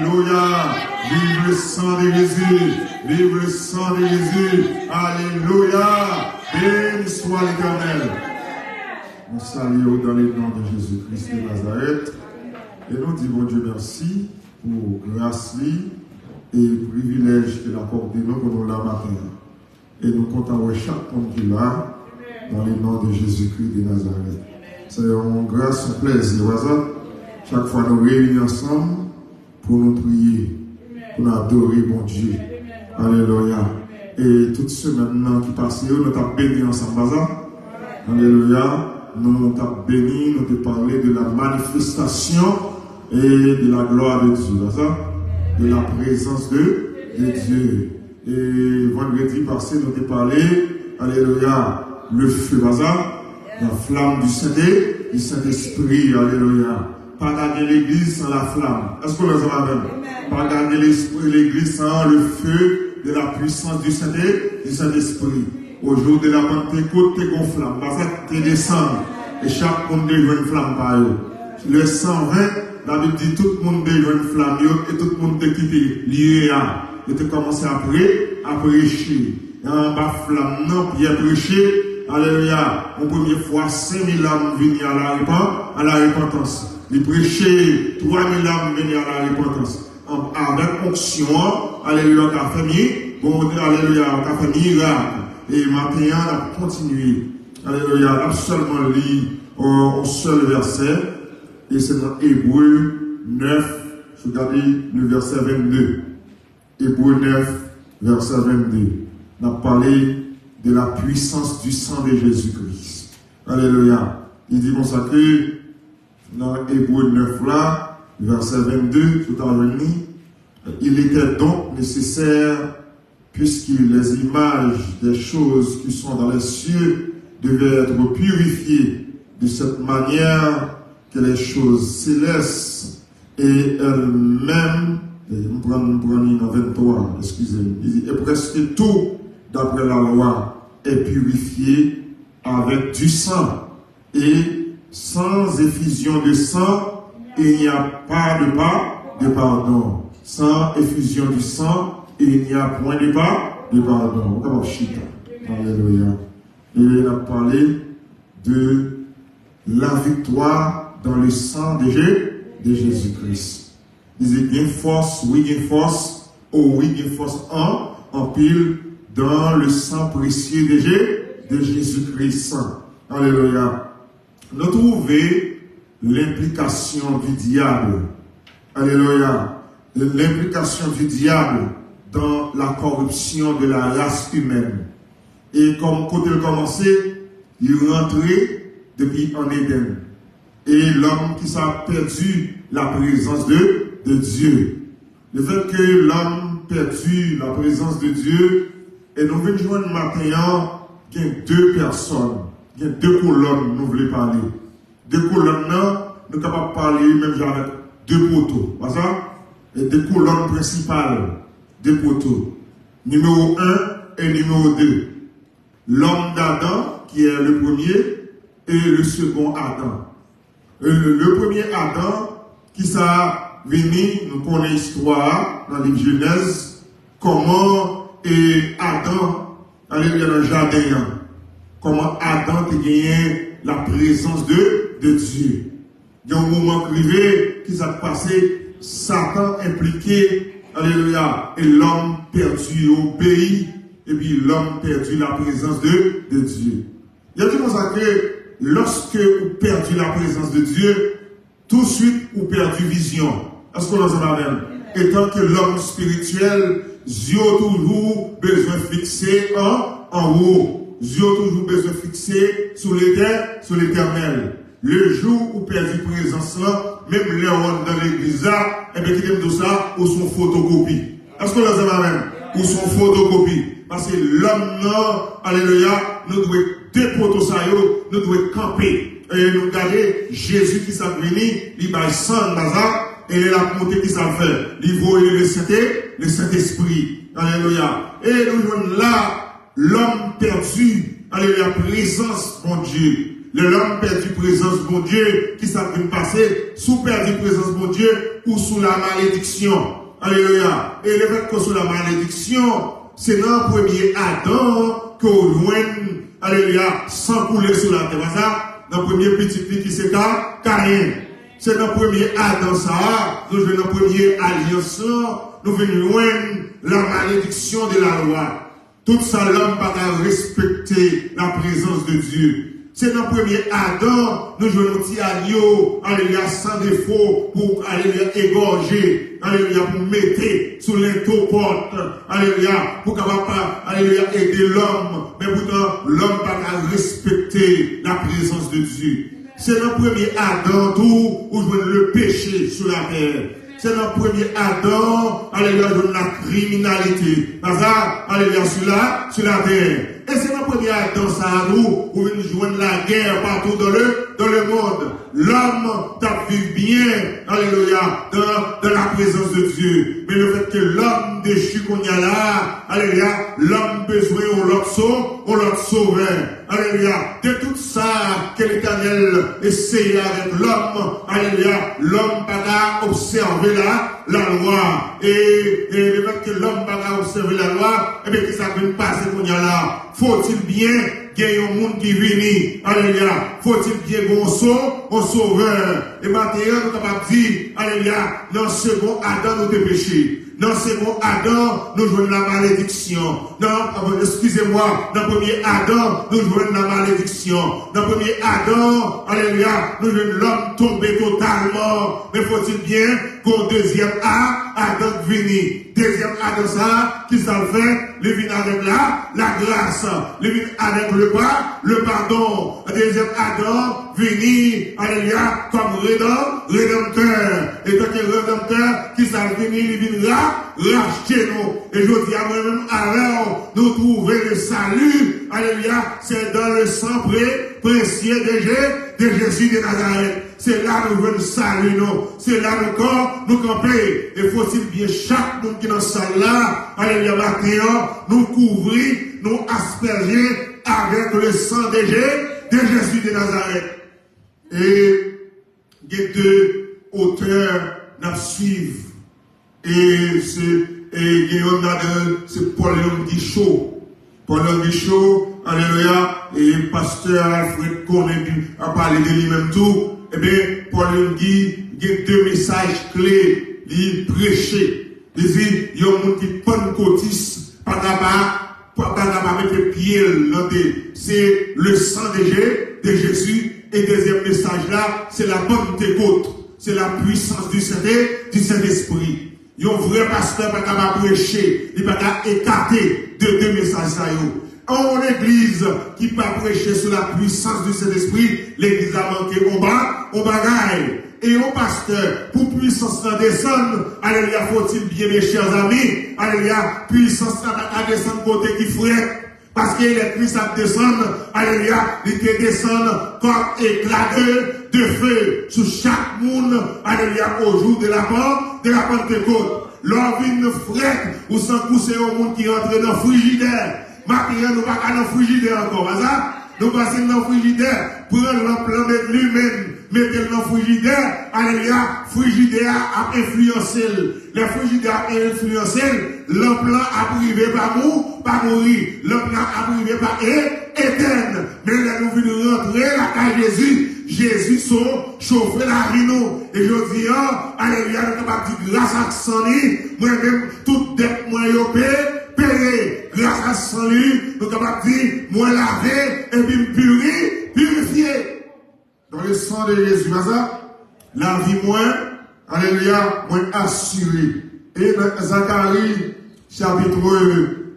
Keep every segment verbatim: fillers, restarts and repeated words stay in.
Alléluia. Vive le sang de Jésus. Vive le sang de Jésus. Alléluia. Béni soit l'Éternel. Nou salye w dans le nom de Jésus-Christ de Nazareth. E nou di Bondye mèsi pou gras li e privilèj ke l akòde nou pou nou la maten an. E nou kontan wè chak moun ki la, dans le nom de Jésus-Christ de Nazareth. Se yon gras, yon plèzi, pa sa? Chak fwa nou reyini ansanm pou nou priye, pou nou adore Bondye. Alelouya. E tout semèn nan ki pase yo, nou t ap beni ansanm, pa sa? Alelouya. Nou t ap beni, nou te pale de la manifestation et de la gloire de Dieu, pa sa? De la présence de, de Dieu. E vandredi pase, nou te pale, alelouya, le feu, pa sa? La flamme du Saint, du Saint-Esprit, alelouya. Pa ka gen legliz san laflam. Èske w ansanm avè m? Pa ka gen lespri legliz san le feu de la puissance du Saint, du Saint-Esprit. Au jour de la Pentecôte, te gon flam, pa sa, te desann. E chak moun te jwenn flam pa yo. Le san ven, Labib di tout moun te jwenn flam yo e tout moun te kite lye a. Yo te kòmanse a pre, a preche. E anba flam nan, Pyè preche, alelouya, yon premye fwa, senk mil òm vini a la repan-, a la repantans. Li preche, twa mil òm vini a la repantans. An-, avèk onksyon an, alelouya, w ka fè mi-, bon, alelouya, w ka fè mirak. E maten an, n ap kontinye. Alelouya, n ap sèlman li, euh, yon sèl vèsè, e se nan Ebre nèf, si w gade le vèsè vennde. Ebre nèf, vèsè vennde. N ap pale de la puissance du sang de Jésus-Christ. Alelouya. Li di konsa ke nan Ebre nèf la, vèsè vennde, si w ta jwenn li, il était donc nécessaire, puisque les images des choses qui sont dans les cieux devaient être purifiées de cette manière que les choses célestes et elles-mêmes, e m pran, m pran li nan venntwa, eskize m, li di, et presque tout, d'après la loi, est purifié avec du sang, et sans effusion de sang, il n'y a pas de pa-, de pardon. Sans effusion du sang, il n'y a point de pa-, de pardon. Ou kapab chita. Alelouya. E n ap pale de la victoire dans le sang de Jé-, de Jésus-Christ. Li di gen fòs, wi gen fòs, o wi gen fòs an, anpil, dans le sang précieux de Jé-, de Jésus-Christ. Alelouya. Nou twouve l'implikasyon du diable. Alelouya. L'implication du diable dans la corruption de la race humaine. E kòm kote l kòmanse, li rantre depi an Eden. E lòm ki sa pèdi la prezans de, de Dye. Le fait que l'homme pèdi la présence de Dieu, e nou vin jwenn maten an, gen de pèsòn, gen de kolòn nou vle pale. De kolòn nan, nou kapab pale menm jan avèk de poto. Pa sa? E de kolòn prensipal, de poto. Nimewo en e nimewo de. L'homme d'Adam, qui est le premier, et le second Adam. E le, le premye Adan, ki sa vini, nou konnen istwa a nan liv Jenèz, kòman e Adan, alelouya, nan jaden an, kòman Adan te genyen la prezans de, de Dye. Gen yon moman k rive, ki sa k pase, Satan enplike, alelouya, e lòm pèdi obeyi, epi lòm pèdi la prezans de, de Dye. Yo di konsa ke lòske ou pèdi la prezans de Dye, touswit ou pèdi vizyon. Èske w ansanm avè m? Etan ke lòm espirityèl, zye w toujou bezwen fikse an, anwo. Zye w toujou bezwen fikse sou Letè-, sou Letènèl. Le jou ou pèdi prezans lan, menm lè w anndan legliz la, enben kite m di w sa, ou se yon fotokopi. Èske w ansanm avè m? Ou se yon fotokopi. Paske lòm nan, alelouya, nou dwe de poto sa yo, nou dwe kanpe. E nou gade, Jezi ki sa k vini, li bay san l, pa sa, e lè l ap monte, ki sa l fè? Li voye le Sente, le Sentespri. Alelouya. E nou jwenn la, lòm pèdi, alelouya, prezans Bondye. Lè lòm pèdi prezans Bondye, ki sa k vin pase? Si w pèdi prezans Bondye, ou sou la malediksyon. Alelouya. E lefètke w sou la malediksyon, se nan premye Adan an ke w jwenn, alelouya, san koule sou latè. Pa sa? Nan premye pitit li ki se Ka, Kayen. Se nan premye Adan sa a, nou jwenn nan premye alyans lan, nou vin jwenn la malédiction de la loi. Tout sa lòm pa ka respekte la prezans de Dye. Se nan premye Adan, nou jwenn yon ti anyo, alelouya, san defo, pou, alelouya, egòje, alelouya, pou mete sou lento pòt, alelouya, pou kapab, alelouya, ede lòm. Men poutan, lòm pa ka respekte la prezans de Dye. Se nan premye Adan tou ou jwenn le péché sou latè. Se nan premye Adan, alelouya, jwenn la kriminalite. Pa sa, alelouya, sou la, sou latè. E se nan premye Adan sa a tou ou vin jwenn lagè patou dans le, dans le monde. Lòm t ap viv byen, alelouya, dans, dans la présence de Dieu. Men lefètke lòm dechi kounye a la, alelouya, lòm bezwen yon lòt so, yon lòt sovè. Alelouya. De tout sa ke Letènèl eseye avèk lòm, alelouya, lòm pa ka obsève la, la lwa. E, e lefètke lòm pa ka obsève la lwa, ebyen, ki sa k vin pase kounye a la? Faut-il bien, gen yon moun ki vini, alelouya. Faut-il bien, gen yon so, yon sovè. E maten an, nou kapab di, alelouya, nan segon Adan, nou te peche. Nan segon Adan, nou jwenn la malediksyon. Nan, eskize mwa, nan premye Adan, nou jwenn la malediksyon. Nan premye Adan, alelouya, nou jwenn lòm tonbe totalman. Men faut-il bien, gen yon dezyèm A, Adan k vini. Dezyèm Adan sa a, ki sa l fè? Li vin avèk la, la grâce. Li vin avèk le pa, le pardon. Dezyèm Adan vini, alelouya, kòm redan, redanmtè. Etanke redanmtè, ki sa l vini? Li vin ra, rachte nou. E jodi a, mwen menm avè w, nou twouve le salut, alelouya, c'est dans le sang pré-, précieux de Jé-, de Jésus de Nazareth. Se la nou jwenn sali nou. Se la nou kan-, nou kanpe. E faut-il bien, chak moun ki nan sal la, alelouya, maten an, nou kouvri, nou aspèje avèk le sang de Jé-, de Jésus de Nazareth. E gen de otè n ap swiv. E se, e gen yonn ladan, se Paul Yonggi Cho. Paul Yonggi Cho, alelouya, e pastè Alfred konnen, ap pale de li menm tou. Ebyen, Paul Yonggi gen de mesaj kle li preche. Li di, yon moun ki pannkotis pa ka pa, pa, pa ka pa mete pye l nan de. Se le sang de Jé-, de Jésus. E dezyèm mesaj la, se la Pantekot. Se la puissance du Saint-, du Saint-Esprit. Yon vrè pastè pa ka pa preche, li pa ka ekate de de mesaj sa yo. Yon legliz ki pa preche sou la puissance du Saint-Esprit, legliz la manke yon ba-, yon bagay. E yon pastè, pou pwisans lan desann, alelouya, faut-il bien, mes chers amis, alelouya, pwisans la pa ka desann kote ki frèt. Paske lè Kris ap desann, alelouya, li te desann kòm ekla de, de fe sou chak moun, alelouya, au jour de la Pan-, de la Pentecôte. Lè w vin frèt, ou sankou se yon moun ki rantre nan frijidè. Maten an, nou pa ka nan frijidè ankò, pa sa? Nou pase nan frijidè, pran lanp lan, met limen, mete l nan frijidè, alelouya, frijidè a ap enfliyanse l. Lè frijidè a ap enfliyanse l, lanp lan ap rive pa mou-, pa mouri. Lanp lan ap rive pa e-, etèn. Men lè nou vin rantre lakay Jezi, Jezi se chofe lavi nou. E jodi an, alelouya, nou kapab di gras ak san li, mwen menm, tout dèt mwen yo pe-, peye. Gras ak san li, nou kapab di, mwen lave epi m piri-, pirifye. Dans le sang de Jésus, pa sa? Lavi mwen, alelouya, mwen asire. E nan Zakari, chapitre,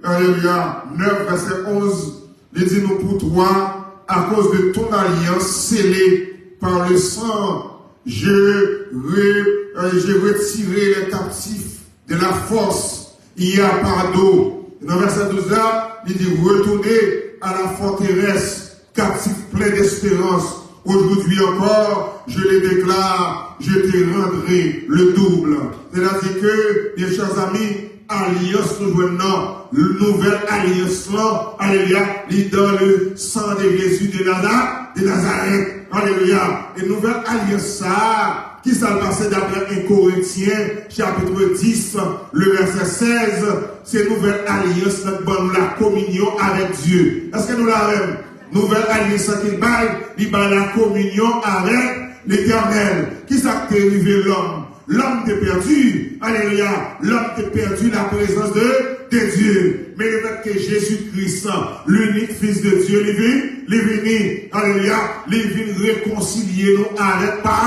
alelouya, nèf, vèsè onz, li di nou, pour toi, à cause de ton alliance scellée par le sang, je re-, euh, je retirerai les captifs de la force, il y a pardon. Nan vèsè douz la, li di, retournez à la forteresse, captifs pleins d'espérance. Aujourd'hui encore, je le déclare, je te rendrai le double. Sètadi ke, mes chers amis, alyans nou jwenn nan, nouvèl alyans lan, alelouya, li dans le sang de Jésus de Naza-, de Nazareth, alelouya. E nouvèl alyans sa a, ki sa l pase daprè en Korentyen, chapit dis, le vèsè sèz, se nouvèl alyans lan k ban nou lakominyon avèk Dye. Èske nou la avè m? Nouvèl alyans lan ki l bay, li bay lakominyon avèk Letènèl. Ki sa k te rive lòm? Lòm te pèdi, alelouya, lòm te pèdi la prezans de, de Dye. Men lefètke Jezi Kris, linik Fis de Dye, li vin, li vini, alelouya, li vin rekonsilye nou avèk pa,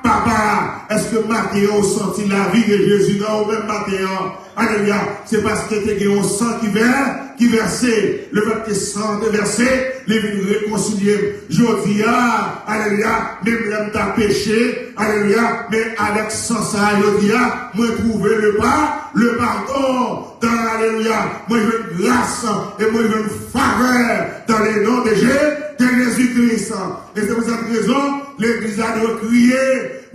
Papa a. Èske maten an ou santi lavi de Jezi nan ou menm maten an? Alelouya. Se paske te gen yon san ki vè-, ki vèse. Lefètke san an te vèse, li vin rekonsilye m. Jodi a, alelouya, menm lè m ta peche, alelouya, men avèk san sa a, jodi a, mwen twouve le pa-, le padon. Dan, alelouya, mwen jwenn gras e mwen jwenn favè dans le nom de Jé-, de Jezi Kris. E se pou sèt rezon, legliz la dwe kriye,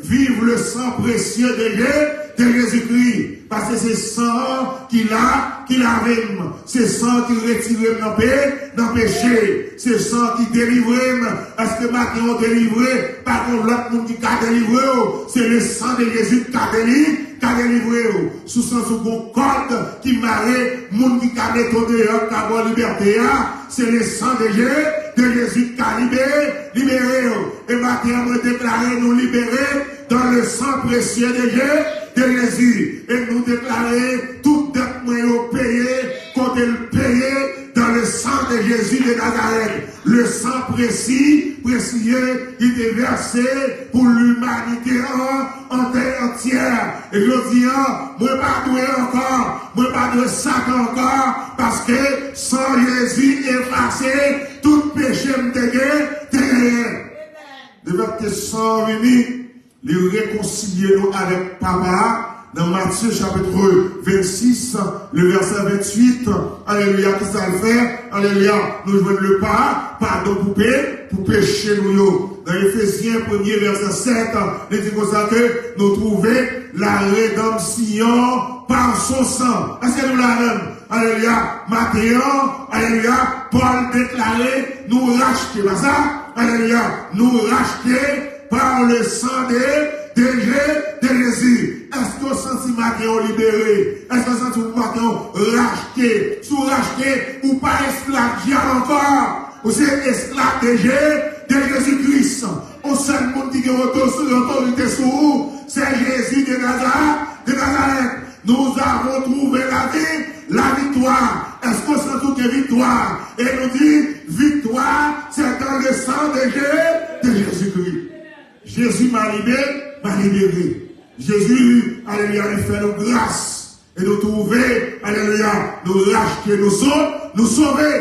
vive le sang précieux de Jé-, de Jésus-Christ. Paske se san an ki la, ki lave m. Se san an ki retire m nan pe-, nan peche. Se san an ki delivre m. Èske maten an w delivre? Pa gen lòt moun ki ka delivre w. Se le sang de Jésus ki ka deli-, ka delivre w. Si w santi w gon kòd ki mare, moun ki ka mete w deyò, ki ka ba w libète a, se le sang de Jé-, de Jésus ki ka libere, libere w. E maten an, mwen deklare nou libere dans le sang précieux de Jé-, de Jésus. E nou deklare tout dèt mwen yo peye, kote l peye, dans le sang de Jésus de Nazareth. Le sang précieux, précieux, ki te vèse pou limanite an, an tè antyè. E jodi a, mwen pa dwe ankò, mwen pa dwe Satan ankò, paske san Jezi efase tout peche m te gen, te genyen. Lefètke san an vini, li rekonsilye nou avèk Papa a. Nan Matye chapit vennsis, le vèsè venntuit, alelouya, ki sa l fè? Alelouya, nou jwenn le pa-, padon pou pe-, pou peche nou yo. Nan Efezyen premye vèsè sèt, li di konsa ke nou twouve la rédemption par son sang. Èske nou la menm? Alelouya, maten an, alelouya, Pòl deklare nou rachte, pa sa? Alelouya, nou rachte par le sang de, de Jé-, de Jésus. Èske w santi maten w libere? Èske w santi w maten w rachte? Si w rachte, ou pa esklav dyab ankò. Ou se esklav de Jé-, de Jezi Kris. On sèl moun ki gen oto-, otorite sou ou, se Jezi de Naza-, de Nazarèt. Nous avons trouvé la vie, la victoire. Èske w santi w gen viktwa? E nou di, viktwa, c'est dans le sang de Jé-, de Jésus-Christ. Jezi m'a libéré, m'a libéré. Jezi, alelouya, li fè nou gras. E nou twouve, alelouya, nou rachte, nou so-, nou sove.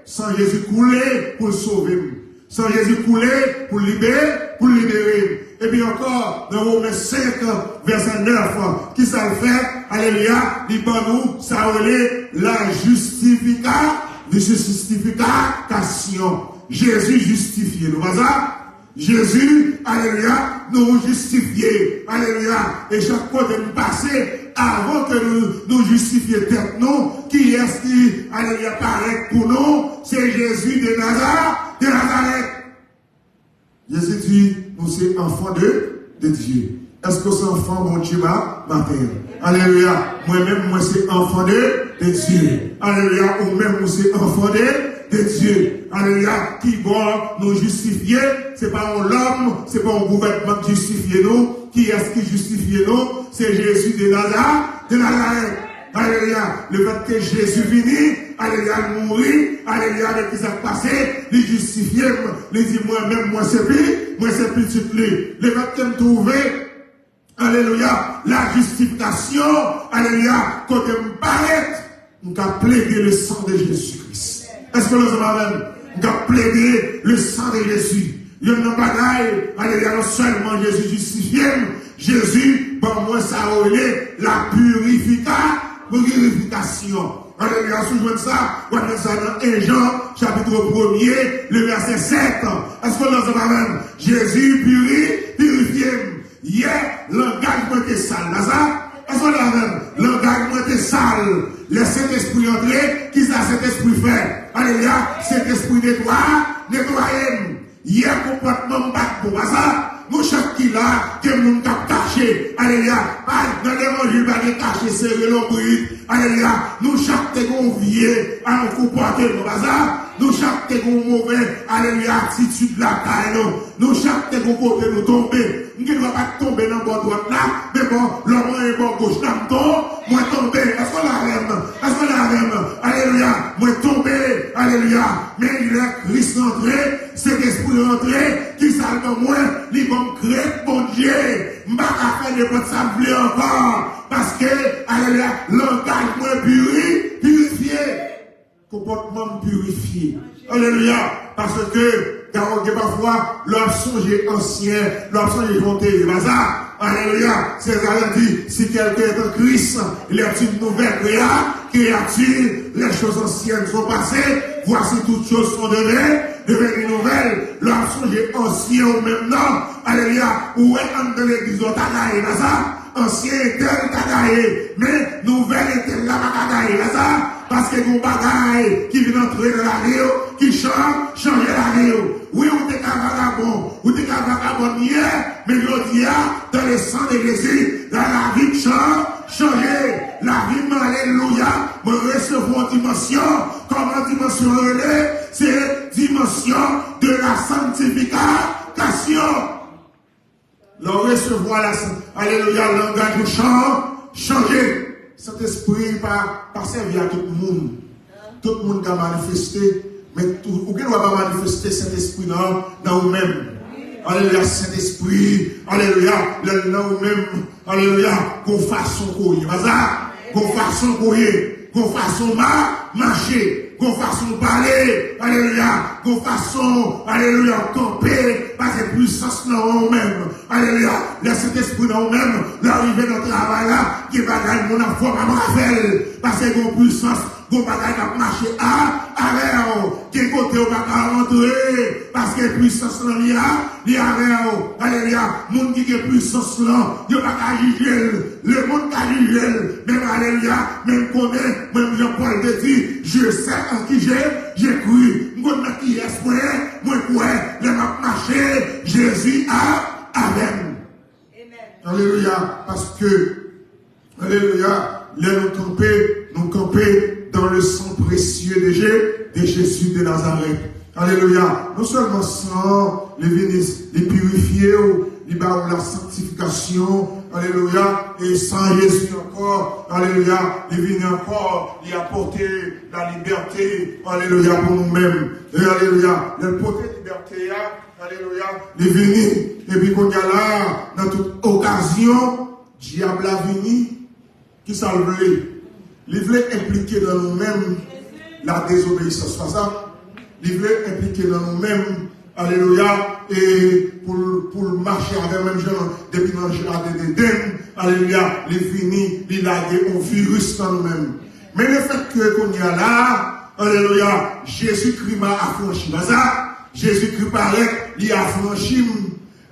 San Jezi koule pou l sove m. San Jezi koule pou l libe-, pou l libere m. Epi ankò, nan Women senk, vèsè nèf, ki sa l fè? Alelouya, li ban nou sa yo rele la jistifika-, jistifikatasyon. Jezi jistifye nou, pa sa? Jezi, alelouya, nou jistifye, alelouya. E chak kote n pase, avan ke nou, nou jistifye tèt nou, kiyès ki, alelouya, parèt pou nou? Se Jezi de Naza-, de Nazarèt. Jezi di, nou se anfan de, de Dye. Èske w se anfan Bondye ma-, maten an? Alelouya. Mwen menm, mwen se anfan de, de Dye. Alelouya. Ou menm, ou se anfan de, de Dye. Alelouya. Kibò nou jistifye? Se pa yon lòm, se pa yon gouvènman k jistifye nou. Kiyès ki jistifye nou? Se Jezi de Naza-, de Nazarèt. Alelouya. Lefètke Jezi vini, alelouya, l mouri, alelouya, men ki sa k pase? Li jistifye m, li di mwen menm, mwen se pi-, mwen se pitit li. Lefètke m twouve, alelouya, la jistifikatasyon, alelouya, kote m parèt, m ka plede le sang de Jésus-Christ. Èske nou ansanm avè m? M ka plede le sang de Jésus. Youn nan bagay, alelouya, non sèlman Jezi jistifye m, Jezi ban mwen sa yo rele la pirifika-, pirifikasyon. Alelouya, si w jwenn sa, w ap jwenn sa nan en Jan, chapit premye, le vèsè sèt. Èske nou ansanm avè m? Jezi piri-, pirifye m. Yè, langaj mwen te sal. La sa? Èske nou avè m? Langaj mwen te sal. Lè Sentespri antre, kisa Sentespri fè? Alelouya, Sentespri netwaye, netwaye m. Yè konpòtman m pa t bon. Pa sa, nou chak ki la, gen moun k ap kache. Alelouya. Pa nan levanjil, pa gen kache, sere lonbrit. Alelouya. Nou chak te gen yon vye, a, yon konpòtman. Pa sa, nou chak te gen yon move, alelouya, atitid lakay nou. Nou chak te gen yon kote nou tonbe. M gen dwa pa t tonbe nan bò dwat la, men bon, lè mwen yon bò goch la, m ton-, mwen tonbe. Èske w la avè m? Èske w la avè m? Alelouya. Mwen tonbe. Alelouya. Men lè Kris rantre, Sentespri rantre, kisa l ban mwen? Li ban m krent Bondye. M pa ka fè nenpòt sa m vle ankò. Paske, alelouya, langaj mwen piri, pirifye. Konpòtman m pirifye. Alelouya. Paske, gen pafwa, lè w ap sonje ansyen, lè w ap sonje jan w te ye. Pa sa? Alelouya. Sentespri di, si quelqu'un est en Christ, il est une nouvelle créa-, créature. Les choses anciennes sont passées. Voici toutes choses sont devenues, devenues nouvelles. Lè w ap sonje ansyen ou menm nan, alelouya, ou wè anndan legliz la, w ta gaye, pa sa? Ansyen Etèl ka gaye, men nouvèl Etèl la pa ka gaye. Lè sa, paske gon bagay ki vin antre nan lavi w, ki chan-, chanje lavi w. Wi, ou te ka vagabon, ou te ka vagabòn yè, men jodi a, dans le sang de Jésus, la, lavi m chan-, chanje. Lavi m, alelouya, mwen resevwa yon dimansyon. Kòman dimansyon an rele? Se dimansyon de la sanctification. Lè w resevwa la, alelouya, langaj ou chan-, chanje. Sentespri pa, pa sèvi a tout moun. Tout moun ka manifeste, men tou, ou gen dwa pa manifeste Sentespri nan, nan ou menm. Alelouya, Sentespri, alelouya, lè l nan ou menm, alelouya, gon fason ke w ye. Pa sa? Gon fason ke w ye. Gon fason ma-, mache. Gon fason pale. Alelouya. Gon fason, alelouya, kanpe. Paske pwisans lan an ou menm. Alelouya. Lè Sentespri nan ou menm, lè w rive nan travay la, gen bagay moun ap fè w pa ka fè l. Paske gon pwisans, gon bagay k ap mache a, avè w. Gen kote w pa ka rantre. Paske pwisans lan li a, li avè w. Alelouya. Moun ki gen pwisans lan, yo pa ka jije l. Lemonn ka jije l, men alelouya, men m konnen, mwen, Jan Pòl te di, je sais en qui j'ai, j'ai cru. M konn nan kiyès mwen, mwen kwè, lè m ap mache, Jezi a, avè m. Alelouya, paske, alelouya, lè nou kanpe, nou kanpe dans le sang précieux de Jé-, de Jésus de Nazareth. Alelouya. Non sèlman san an, li vini, li pirifye w, li ba w la sanktifikasyon. Alelouya. E san Jezi ankò, alelouya, li vini ankò, li apòte la libète, alelouya, pou nou menm. E alelouya, lè l pote libète a, alelouya, li vini. Epi kounye a la, nan tout okazyon, dyab la vini, kisa l vle? Li vle enplike nan nou menm la dezobeyisans, pa sa? Li vle enplike nan nou menm, alelouya, e pou l, pou l mache avè menm jan depi nan jaden Edenn, alelouya, li vini, li lage yon viris nan nou menm. Men lefètke kounye a la, alelouya, Jezikri m afranchi, pa sa? Jezikri parèt, li afranchi m.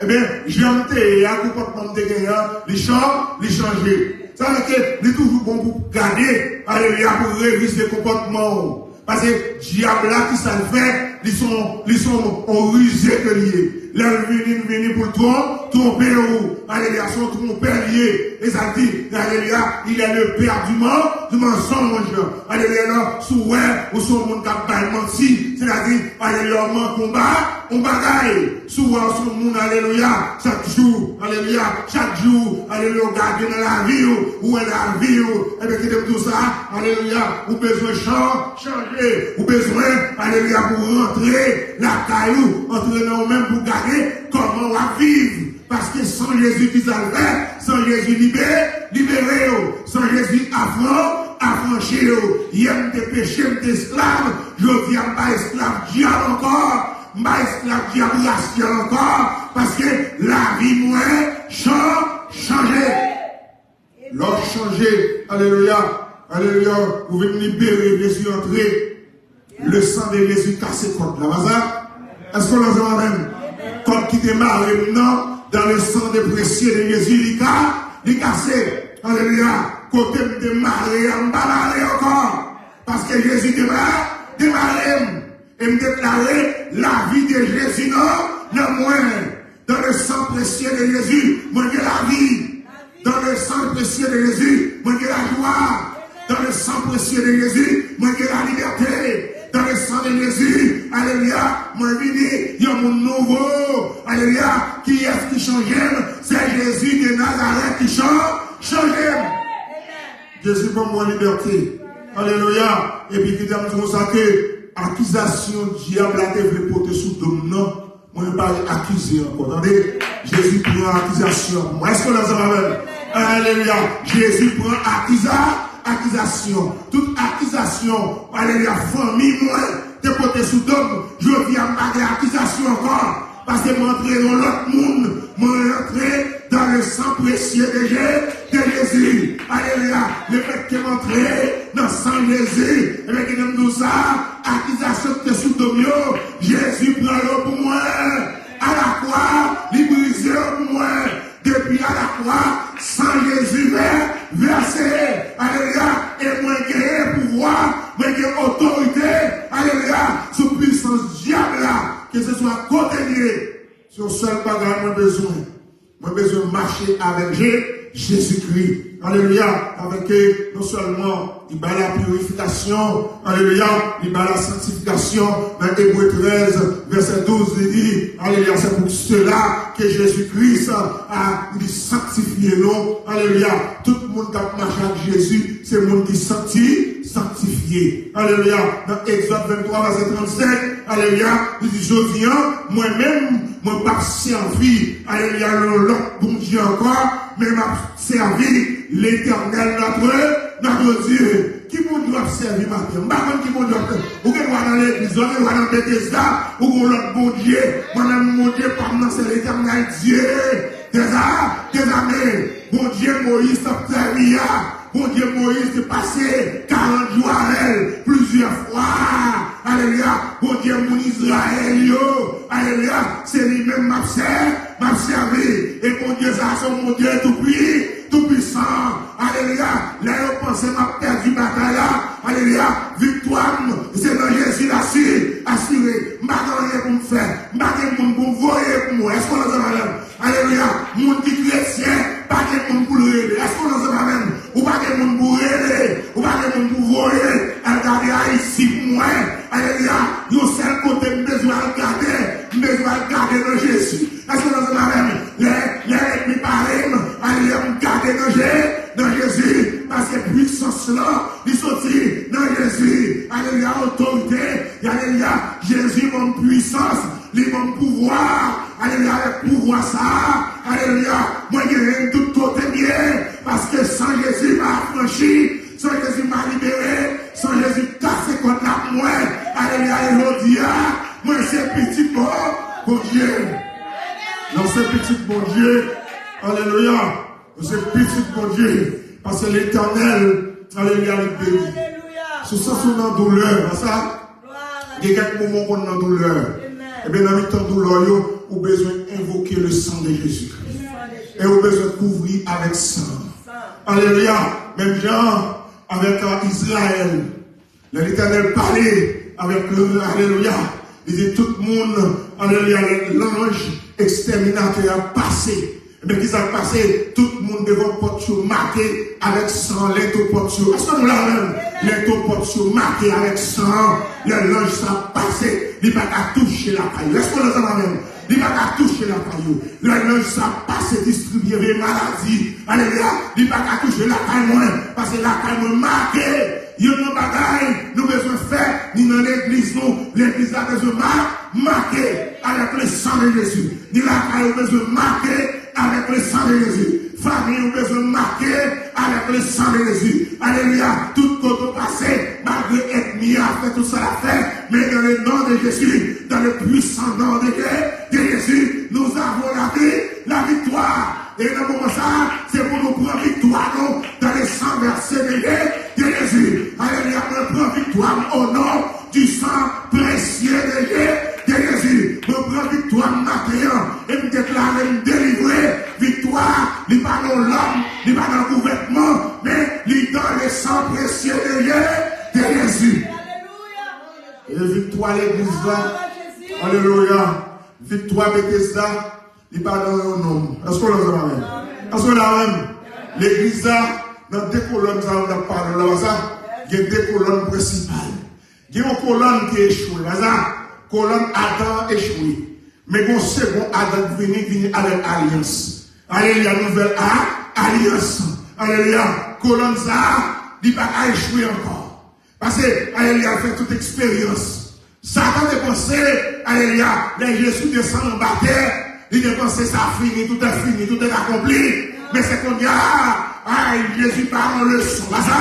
Ebyen, jan m te ye a, konpòtman m te genyen an, li chan-, li chanje. Sa vle di ke li toujou bon pou gade, alelouya, pou revize konpòtman w. Paske dyab la, kisa l fè? Li se yon, li se yon, yon rize ke li ye. Lè l vini, l vini pou l twon-, twonpe w. Alelouya, se yon twonpè l ye. E sa l di, alelouya, il est le père du men-, du mensonge. Alelouya, non, si w wè, ou se yon moun k ap bay manti, sètadi, alelouya, w manke yon ba-, yon bagay. Si w wè w se yon moun, alelouya, chak jou, alelouya, chak jou, alelouya, w gade nan lavi w, ou wè lavi w, ebyen, kite m di w sa, alelouya, ou bezwen chan-, chanje, ou bezwen, alelouya, pou w rantre lakay ou, antre nan ou menm pou w gade kòman w ap viv. Paske san Jezi ki sa l fè, san Jezi libe-, libere yo, san Jezi afran-, afranchi yo. Yè m te peche, m te esklav, jodi a m pa esklav dyab ankò, m pa esklav dyab rasyal ankò, paske lavi mwen chan-, chanje. Lè w chanje, alelouya, alelouya, ou vin libere, Jezi antre. Le sang de Jésus kase kòd la, pa sa? Èske w la ansanm avè m? Kòd ki te mare m nan, dans le sang de précieux de Jésus, li ka, li kase. Alelouya. Kote m te mare a, m pa mare ankò. Paske Jezi te ma-, te mare m. E m deklare lavi de Jezi nan, nan mwen. Dans le sang précieux de Jésus, mwen gen lavi. Dans le sang précieux de Jésus, mwen gen lajwa. Dans le sang précieux de Jésus, mwen gen lalibète. Dans le sang de Jésus, alelouya, mwen vini yon moun nouvo. Alelouya, kiyès ki chanje m? Se Jezi de Nazarèt ki chan-, chanje m. Jezi ban mwen libète. Alelouya. Epi kite m di konsa ke akizasyon dyab la te vle pote sou do m nan, mwen pa akize ankò. Tande, Jezi pran akizasyon pou mwen. Èske w la ansanm avè m? Alelouya. Jezi pran akiza-, akizasyon. Tout akizasyon, alelouya, fanmi mwen te pote sou do m, jodi a m pa gen akizasyon ankò. Paske mwen antre yon lòt moun, mwen antre dans le sang précieux de Jé-, de Jésus. Alelouya. Lefètke mwen antre nan san Jezi, ebyen, kite m di w sa, akizasyon ki te sou do m yo, Jezi pran yo pou mwen. Alakwa, li brize yo pou mwen. Depi alakwa, san Jezi vè-, vèse. Alelouya. E mwen genyen pouvwa, mwen gen otorite, alelouya, sou pwisans dyab la, keseswa kote l ye. Se yon sèl bagay mwen bezwen. Mwen bezwen mache avèk Je-, Jezikri. Alelouya. Avèk ke non sèlman li bay la pirifikasyon, alelouya, li bay la sanktifikasyon. Nan Ebre trèz, vèsè douz, li di, alelouya, c'est pour cela que Jésus-Christ a, li sanktifye nou. Alelouya. Tout moun k ap mache ak Jezi, se moun ki sankti-, sanktifye. Alelouya. Nan Egzòd venntwa, vèsè trannsenk, alelouya, li di, jodi a, mwen menm, mwen p ap sèvi, alelouya, yon lòt bondye ankò, men m ap sèvi Letènèl, notre, notre Dieu. Ki bondye w ap sèvi maten? M pa konn ki bondye w ap sèvi. Ou gen dwa nan legliz, ou gen dwa nan Betesda, ou gen yon lòt bondye. Mwen menm, bondye pa m nan, se Letènèl Dye dèza-, dèzame. Bondye Moyiz t ap sèvi a, Bondye Moyiz te pase karant jou avè l plizyè fwa. Alelouya. Bondye moun Izrayèl yo. Alelouya. Se li menm m ap sè-, m ap sèvi. E Bondye sa a se yon Bondye toupwi-, toupwisan. Alelouya. Lè yo panse m ap pèdi batay la, alelouya, viktwa m, se nan Jezi l asi-, asire. M pa gen anyen pou m fè. M pa gen moun pou m voye pou m wè. Èske w ansanm avè m? Alelouya. Moun ki kretyen, pa gen moun pou l rele. Èske w ansanm avè m? Ou pa gen moun pou w rele. Ou pa gen moun pou w voye al gade Ayiti pou mwen. Alelouya. Yon sèl kote m bezwen al gade, m bezwen al gade nan Jezi. Èske w ansanm avè m? Lè, lè lènmi pare m, alelouya, m gade nan Je-, nan Jezi. Paske pwisans lan, li soti nan Jezi. Alelouya, otorite, alelouya, Jezi ban m pwisans. Li ban m pouvwa. Alelouya, avèk pouvwa sa a, alelouya, mwen genyen tout kote m ye. Paske san Jezi pa afranchi, san Jezi pa libere, san Jezi kase kòd la pou mwen. Alelouya, e jodi a, mwen se pitit Bon-, Bondye. Mwen se pitit Bondye. Alelouya. Mwen se pitit Bondye. Paske Letènèl, alelouya, li beni. Si w santi w nan doulè, pa sa? Gen kèk moman w konn nan doulè. Ebyen, nan mitan doulè w yo, ou bezwen envoke le sang de Jésus. E ou bezwen kouvri avèk san. Alelouya. Menm jan avèk, euh, Izrayèl. Lè Letènèl pale avèk, alelouya, li di tout moun, alelouya, lè lanj ekstèminatè a pase. Ebyen, kisa k pase? Tout moun devan pòt yo make avèk san, lento pòt yo. Èske nou la menm? Lento pòt yo make avèk san. Lè lanj sa pase, li pa ka touche lakay yo. Èske nou ansanm avè m? Li pa ka touche lakay yo. Lè lanj sa pase, distribye vye maladi. Alelouya. Li pa ka touche lakay mwen. Paske lakay mwen make. Youn nan bagay nou bezwen fè, ni nan legliz nou, legliz la bezwen ma-, make avèk le sang de Jésus. Ni lakay ou bezwen make avèk le sang de Jésus. Fanmi ou bezwen make avèk le sang de Jésus. Alelouya. Tout kote w pase, malgre ènmi a fè tout sa l ap fè, men dans le nom de Jésus, dans le puissant nom de Dieu, de Jésus, nous avons la vie, la victoire. E nan moman sa a, se pou nou pran viktwa nou dans le sang versé de, de Jésus. Alelouya, mwen pran viktwa m au nom du sang précieux de, de Jésus. Mwen pran viktwa m maten an, e m deklare m delivre. Viktwa, li pa nan lòm, li pa nan gouvènman, men San presye de Je- de Jezi. E viktwa legliz la. Alelouya. Viktwa Betesda, li pa nan yon nonm. Èske w la ansanm avè m? Èske w la menm? Legliz la, nan de kolòn sa yo n ap pale la, pa sa? Gen de kolòn prensipal. Gen yon kolòn ki echwe, pa sa? Kolòn Adan echwe. Men gen yon segon Adan k vini, k vini avèk alyans. Alelouya, nouvèl a, alyans. Alelouya, kolòn sa a, li pa ka echwe ankò. Paske, alelouya, l fè tout eksperyans. Satan te panse, alelouya, lè Jezi desann anba tè, li te panse sa fini, tout est fini, tout est accompli. Men se kounye a, ay, Jezi ba yon leson. Pa sa,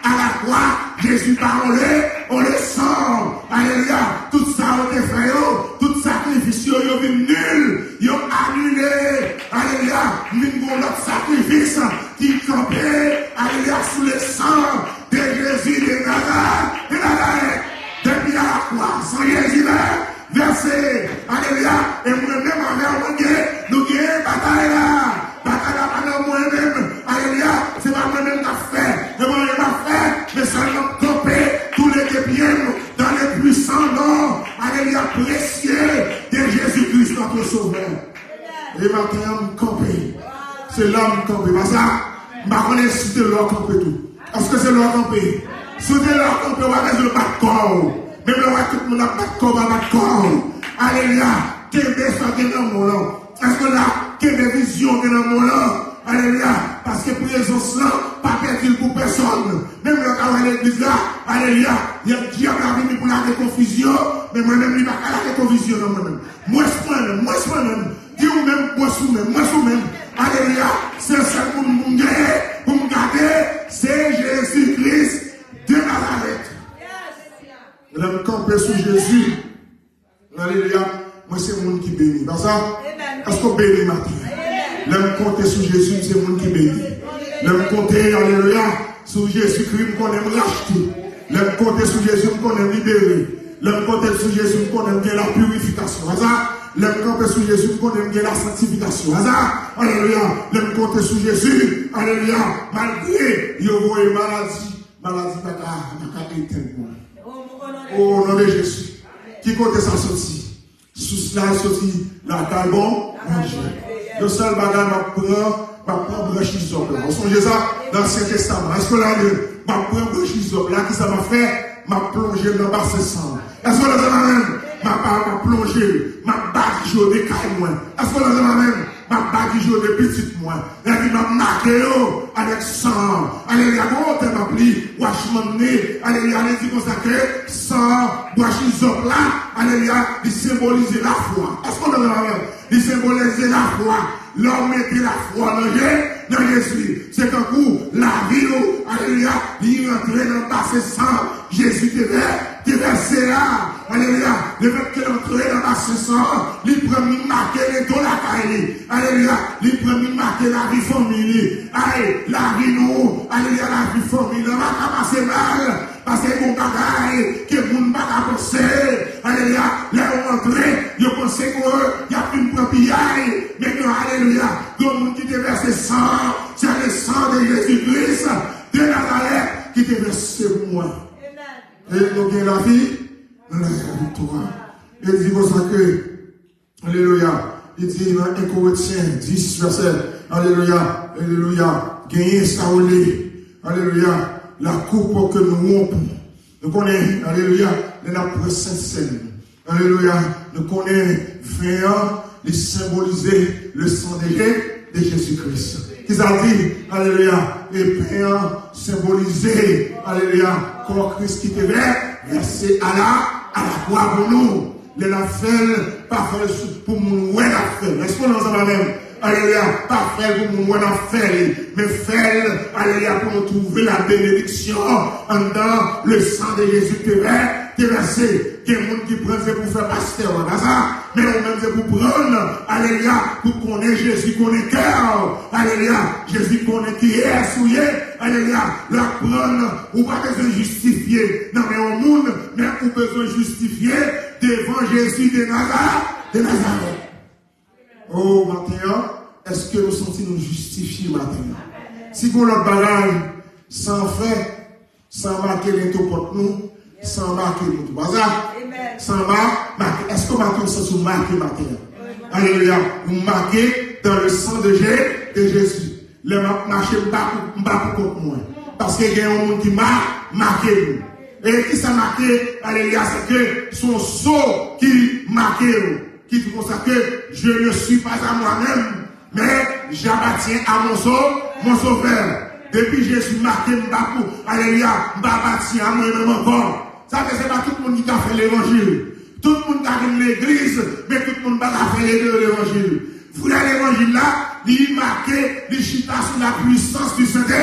à la croix, Jezi ba yon le- yon leson. Alelouya, tout sa yo te fè yo, tout sakrifis yo, yo vin nil, yo anile. Alelouya, vin gon lòt sakrifis ki kanpe, alelouya, sou lesan de Jezi de Nazarèt, de Nazarèt. Depi a la kwa, san Jezi vè- vèse. Alelouya. E mwen menm avè w, mwen gen, nou gen batay la. Batay la pa nan mwen menm. Alelouya. Se pa mwen menm k ap fè. E mwen menm ap fè. Men sèlman m kanpe tou le de pye m dans le puissant nom, alelouya, précieux de Jésus-Christ, notre Sauveur. E maten an, m kanpe. Se la m kanpe. Pa sa, m pa konnen si se lè w kanpe tou. Èske se lè w kanpe? Si w te lè w kanpe, w a bezwen bat kò w. Menm lè w wè tout moun ap bat kò w, pa bat kò w. Alelouya. Kenbe sa w gen nan men w lan. Èske w la? Kenbe vizyon w gen nan men w lan. Alelouya. Paske prezans lan, pa pèdi l pou pèsòn. Menm lè w ta wè legliz la, alelouya, dyab la vini pou lage konfizyon, men mwen menm, li pa ka lage konfizyon nan mwen menm. Mwens mwen menm, mwens mwen menm. Di ou menm, mwens ou menm, mwens ou menm. Alelouya. Se sèl moun pou m genyen, pou m gade, se Jezi Kris de Nazarèt. Lè m kanpe sou Jezi, alelouya, mwen se moun ki beni. Pa sa? Èske w beni maten? Lè m konte sou Jezi, m se moun ki beni. Lè m konte, alelouya, sou Jezikri, m konnen m rachte. Lè m konte sou Jezi, m konnen m libere. Lè m konte sou Jezi, m konnen m gen lapirifikasyon. Aza, lè m kanpe sou Jezi, m konnen m gen lasantifikasyon. Aza, alelouya, lè m konte sou Jezi, alelouya, malgre yo voye maladi, maladi pa ka, pa ka etenn mwen. O non de Jezi, ki kote sa soti? Sous la soti lakay bon Bondye. Yon sèl bagay m ap pran, m ap pran branch izòp la. Ou sonje sa? Nan Ansyen Testaman. Èske w la lè m ap pran branch izòp la, kisa m ap fè? M ap plonje l nan basen san. Èske w la ansanm avè m? M ap, m ap plonje l. M ap batize yo de kay mwen. Èske w la ansanm avè m? M ap batize yo de pitit mwen. Epi m ap make yo avèk san an. Alelouya. Gon otè m ap li, Watchman Nee. Alelouya. Li di konsa ke san an, branch izòp la, alelouya, li senbolize lafwa. Èske w la ansanm avè m? Li senbolize lafwa. Lè w mete lafwa nan Je- nan Jezi, se tankou lavi w, alelouya, li rantre nan basen san Jezi te vè- te vèse a. Alelouya. Lefètke l antre nan basen san, li pran, li make ledo lakay li. Alelouya. Li pran, li make lavi fanmi li. Ay, lavi nou, alelouya, lavi fanmi nou pa ka pase mal. Paske gon bagay ke moun pa ka panse. Alelouya. Lè yo antre, yo panse ke y ap vin pran piyay. Men non, alelouya. Gon moun ki te vèse san, se le sang de Jésus-Christ de Nazareth ki te vèse pou mwen. E nou gen lavi, nou gen laviktwa. E di konsa ke, alelouya, li di nan en Korentyen dis, vèsè, alelouya, alelouya, genyen sa w le, alelouya, la coupe que nous rompons. Nou konnen, alelouya, lè n ap pran Sentsèn, alelouya, nou konnen ven an, li senbolize le sang de Je- de Jezi Kris. Kisa l di? Alelouya. E pen an senbolize, alelouya, kò Kris ki te vè- vèse a la, a la kwa pou nou. Lè n ap fè l, pa fè l sou- pou moun wè n ap fè l. Èske w la ansanm avè m? Alelouya. Pa fè l pou moun wè n ap fè l. Men fè l, alelouya, pou nou twouve la benediksyon anndan le sang de Jésus te vè- te vèse. Gen moun ki pran se pou fè pastè w, pa sa? Men ou menm se pou pran, alelouya, pou konnen Jezi konnen kè w. Alelouya. Jezi konnen kiyès ou ye. Alelouya. Lè w ap pran, ou pa bezwen jistifye nan men yon moun, men ou bezwen jistifye devan Jezi de Naza- de Nazarèt. O, maten an, èske nou santi nou jistifye maten an? Si gon lòt bagay, san fè, San make lento pòt nou, san make nou tou. Baza, san ma-, make. Èske w make yon sans ou make maten an? Alelouya. Ou make dans le sang de Jé-, de Jésus. Lè m ap mache, m pa pou, m pa pou kont mwen. Paske gen yon moun ki ma-, make nou. E ki sa make, alelouya, se ke se yon so ki make w, ki di konsa ke je ne suis pas à moi-même, mais j'appartiens à mon sau-, mon sauveur. Depi Jezi make m, m pa pou, alelouya, m pa apatyen a mwen menm ankò. Sa vle se pa tout moun ki ka fè levanjil. Tout moun ka vin legliz, men tout moun pa ka fè le-, levanjil. Vrè levanjil la, li make, li chita sou la puissance du Saint-,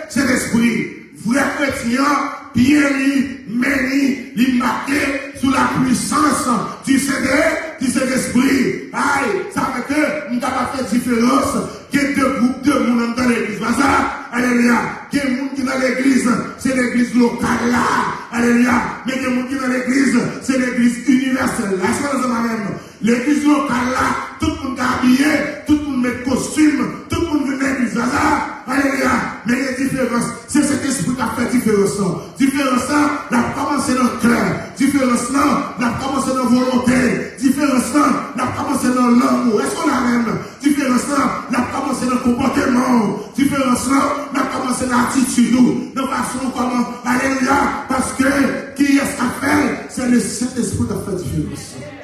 Saint-Esprit. Vrè kretyen an, pye li, men li, li make sou la puissance du Saint-, du Saint-Esprit. Ay, sa fè ke m kapab fè diferans. Gen de gwoup de moun anndan legliz la sa. Alelouya. Gen moun ki nan legliz, se legliz lokal la. Alelouya. Men gen moun ki nan legliz, se legliz inivèsèl la. Èske nou ansanm avè m? Legliz lokal la, tout moun ka abiye, tout moun met kostim, tout moun vin legliz la sa. Alelouya. Men gen diferans. Se Sentespri k ap fè diferans lan. Diferans lan, l ap kòmanse nan kè. Diferans lan, l ap kòmanse nan volonte. Diferans lan, l ap kòmanse nan lanmou. Èske w la menm? Diferans lan, l ap kòmanse nan konpòteman w. Diferans lan, l ap kòmanse nan atitid ou, nan fason w kòman. Alelouya! Paske kiyès k ap fè l? Se le Sentespri k ap fè diferans lan.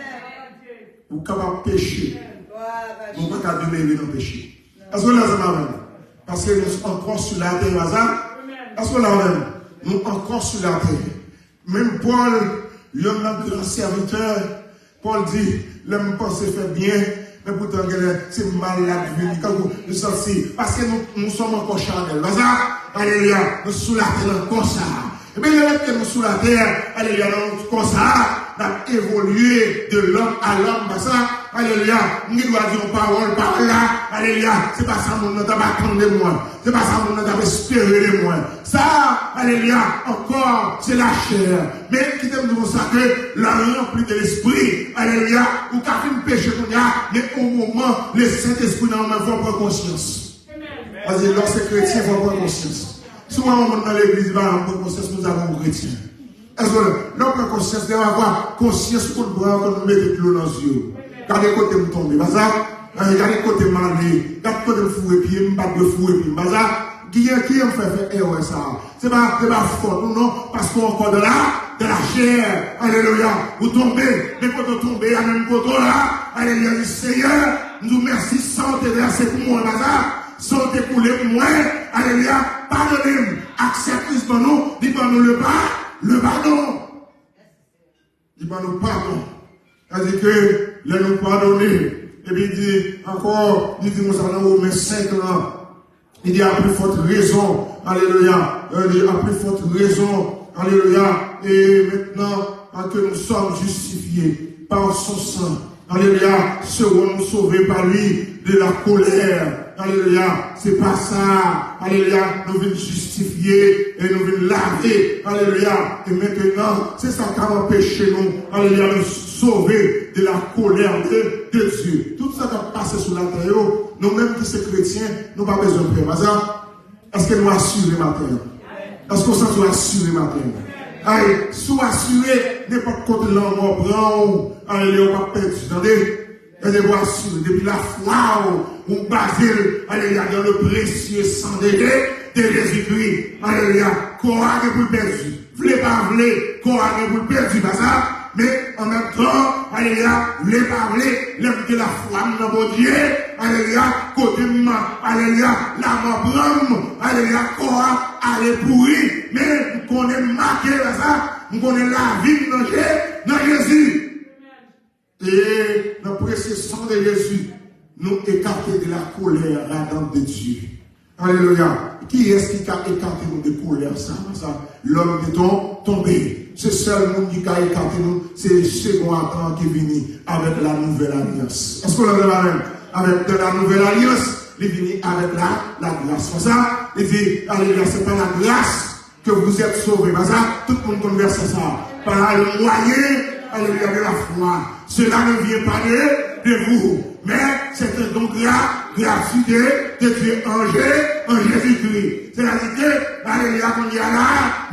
Ou kapab peche, men ou pa ka demere nan peche. Èske w la ansanm avè m? Paske nou ankò sou latè, pa sa? Èske w la avè m? Nou ankò sou latè. Menm Pòl, yonn nan gran sèvitè, Pòl di, lè m panse fè byen, men poutan genlè se mal l ap vini. Kankou nou santi, paske nou, nou sòm ankò chanèl. Pa sa? Alelouya, nou sou latè nan kò sa a. Ebyen, lè ke nou sou latè, alelouya, nan kò sa a, n ap evolye de lòm a lòm. Pa sa? Alelouya, m gen dwa di yon pawòl, pawòl la, alelouya, se pa sa moun nan t ap atann de mwen. Se pa sa moun nan t ap espere de mwen. Sa, alelouya, ankò, se lachè. Men kite m di w sa ke lè w ranpli de Lespri, alelouya, ou ka fin peche kounye a, men o moman le Sentespri nan ou menm, fò w pran konsyans. Paske lè w se kretyen, fò w pran konsyans. Si w wè yon moun nan legliz, li pa janm pran konsyans, moun sa pa yon kretyen. Èske lè w pran konsyans, gen pafwa konsyans ou konn pran, konn mete dlo nan zye w. Gade kote m tonbe, pa sa? Eh, gade kote m ale, gade kote m foure pye m, m pa t dwe foure pye m, pa sa? Kijan, kijan m fè fè erè sa a? Se pa, se pa fòt ou non, paske w ankò dans la, dans la chair. Alelouya. Ou tonbe, men kote w tonbe a, menm kote w la. Alelouya. Di, Seyè, m di w mèsi, san w te vèse pou mwen, pa sa? San w te koule pou mwen. Alelouya. Padone m. Aksè Kris ban nou, li ban nou le pa-, le padon. Li ban nou padon. Sa di ke lè nou padone, epi li di ankò, li di konsa nan Women senk lan, li di, à plus forte raison, alelouya, euh, li di, à plus forte raison, alelouya, et maintenant, que nous sommes justifiés par son sang, alelouya, serons-nous sauvés par lui de la colère. Alelouya. Se pa sa. Alelouya. Nou vin jistifye e nou vin lave. Alelouya. E mentenan, se sa k ap anpeche nou, alelouya, nou sove de la colère de, de Dieu. Tout sa k ap pase sou latè yo, nou menm ki se kretyen, nou pa bezwen pè. Pa sa? Èske nou asire maten an? Èske w santi w asire maten an? Ay, si w asire, nenpòt kote lanmò pran w, alelouya, w p ap pèdi, tande? Tande, w asire, depi lafwa w, ou baze l, alelouya, dans le précieux sang de, de, de Jésus-Christ, alelouya, kò a gen pou l pèdi. Vle pa vle, kò a gen pou l pèdi, pa sa? Men, an menm tan, alelouya, vle pa vle, lè m gen lafwa m nan Bondye, alelouya, kote m, alelouya, lanmò pran m, alelouya, kò a ale pouri, men m konnen m make, pa sa? M konnen lavi m nan Je-, nan Jezi. E nan presye san de Jezi, nou ekate de la colère ardente de Dieu. Alelouya. Kiyès ki ka ekate nou de kolè sa? Sa, lòm te ton-, tonbe. Se sèl moun ki ka ekate nou, se Second Advent ki vini avèk la nouvelle alliance. Èske w leve la men? Avèk de la nouvelle alliance, li vini avèk la, la gras. Konsa, li di, alelouya, se pa la gras que vous êtes sauvés. Pa sa, tout moun konn vèsè sa. Par le moyen, alelouya, de la foi. Cela ne vient pas de, de vous, mais c'est un don gra-, gratuit de, de Dieu en Jé-, an Jezikri. Sètadi ke, alelouya, kounye a la,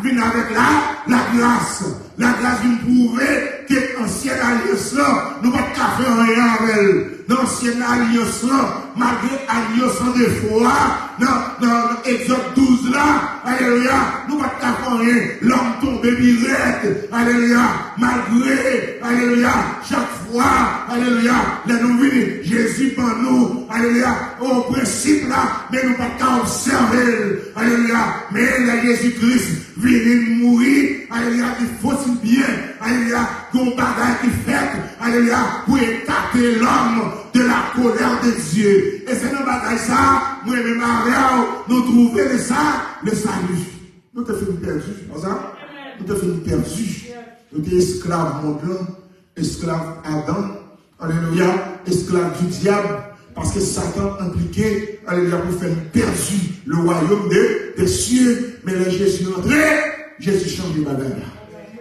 vin avèk la, lagras. Lagras vin pwouve ke ansyen alyans lan, nou pa t ka fè anyen avè l. Nan ansyen alyans lan, malgre alyans an defo a, nan, nan, nan Egzòd douz la, alelouya, nou pa t ka fè anyen. Lòm tonbe pi rèd, alelouya, malgre, alelouya, chak fwa, alelouya, lè nou vini, Jezi ban nou, alelouya, o prensip la, men nou pa t ka obsève l, alelouya, men lè Jezi Kris vini mouri, alelouya, li fò ti byen, alelouya, gen yon bagay ki fèt, alelouya, pou ekate lòm de la colère de Dieu. E se nan bagay sa, mwen menm avè w, nou twouve le sa, le salut. Nou te fin pèdi, pa sa? Nou te fin pèdi. Nou te esklav mond lan, esklav Adan, alelouya, esklav di dyab, paske Satan enplike, alelouya, pou fè n pèdi le royaume de, des cieux. Men lè Jezi rantre, Jezi chanje bagay la.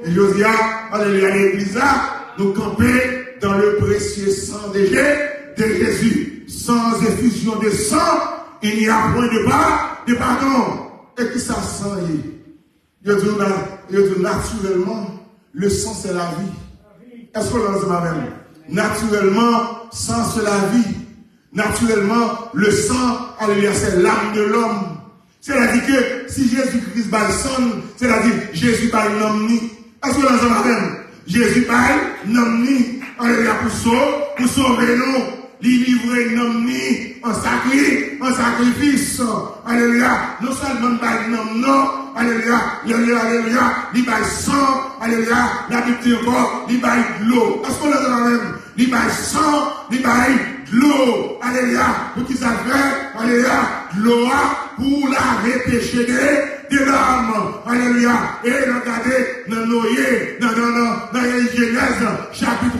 E jodi a, alelouya, legliz la, nou kanpe dans le précieux sang de Jé-, de Jésus. Sans effusion de sang, il n'y a point de pa-, de pardon. E ki sa san ye? Yo di w na-, yo di w natirèlman, le sang c'est la vie. Èske w la ansanm avè m? Natirèlman, sang c'est la vie. Natirèlman, le sang, alelouya, c'est l'âme de l'homme. Sètadi ke si Jezi Kris bay san l, sètadi Jezi bay nanm ni. Èske w la ansanm avè m? Jezi bay nanm ni, alelouya, pou so-, pou sove nou. Li livre nanm ni an sakri-, an sakrifis. Alelouya. Non sèlman l bay nanm nan, alelouya, alelouya, alelouya, li bay san, alelouya, Labib di ankò, li bay dlo. Èske w la ansanm avè m? Li bay san, li bay dlo. Alelouya. Pou ki sa l fè? Alelouya. Dlo a pou lave peche de, de lòm. Alelouya. E n ap gade nan Noye, nan, nan, nan, nan Jenèz, chapit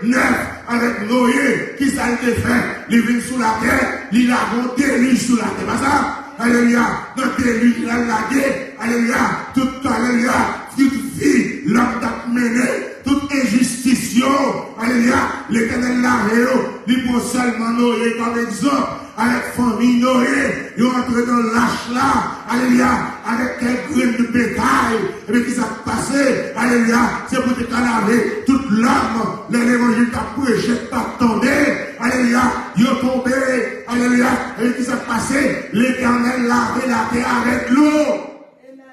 nèf, avèk Noye, ki sa l te fè? Li vin sou latè, li lage yon delij sou latè. Pa sa? Alelouya. Nan delij la, l lage, alelouya, tout, alelouya, tout vi lòm t ap mennen, tout enjistis yo, alelouya, Letènèl lave yo, li pran sèlman Noye kòm egzanp, avèk fanmi Noye, yo antre nan lach la, alelouya, avèk kèk grenn betay, epi ki sa k pase, alelouya, se pou te ka lave tout lòm, lè levanjil t ap preche, t ap tande, alelouya, yo tonbe, alelouya, epi ki sa k pase, Letènèl lave latè avèk dlo.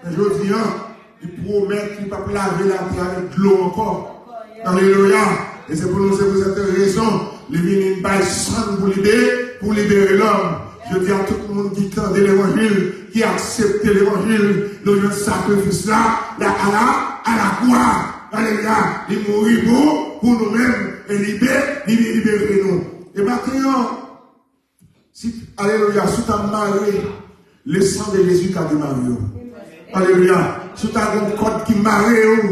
Men jodi a, li pwomèt li p ap lave latè avèk dlo ankò. Alelouya. E se pou nou, se pou sèt rezon, li vini bay san l pou libe-, pou libere lòm. Jodi a, tout moun ki tande levanjil, ki aksepte levanjil, nou jwenn sakrifis la, la, a la, a la kwa. Alelouya. Li mouri pou, pou nou menm, e libe-, li vin libere nou. E maten an, si, alelouya, si w ta mare, le sang de Jésus ka demare w. Alelouya. Si w ta gen yon kòd ki mare w,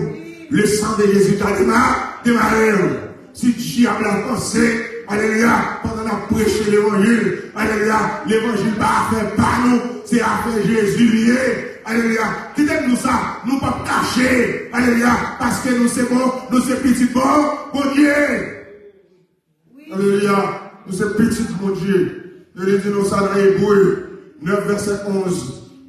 le sang de Jésus ka dema-, demare w. Si dyab la panse, alelouya, pandan n ap preche levanjil, alelouya, levanjil pa afè pa nou, se afè Jezi li ye. Alelouya. Kite m di w sa, nou p ap kache, alelouya, paske nou se bon, nou se pitit bon, Bondye. Alelouya. Nou se pitit Bondye. E li di nou sa nan Ebre nèf, vèsè onz.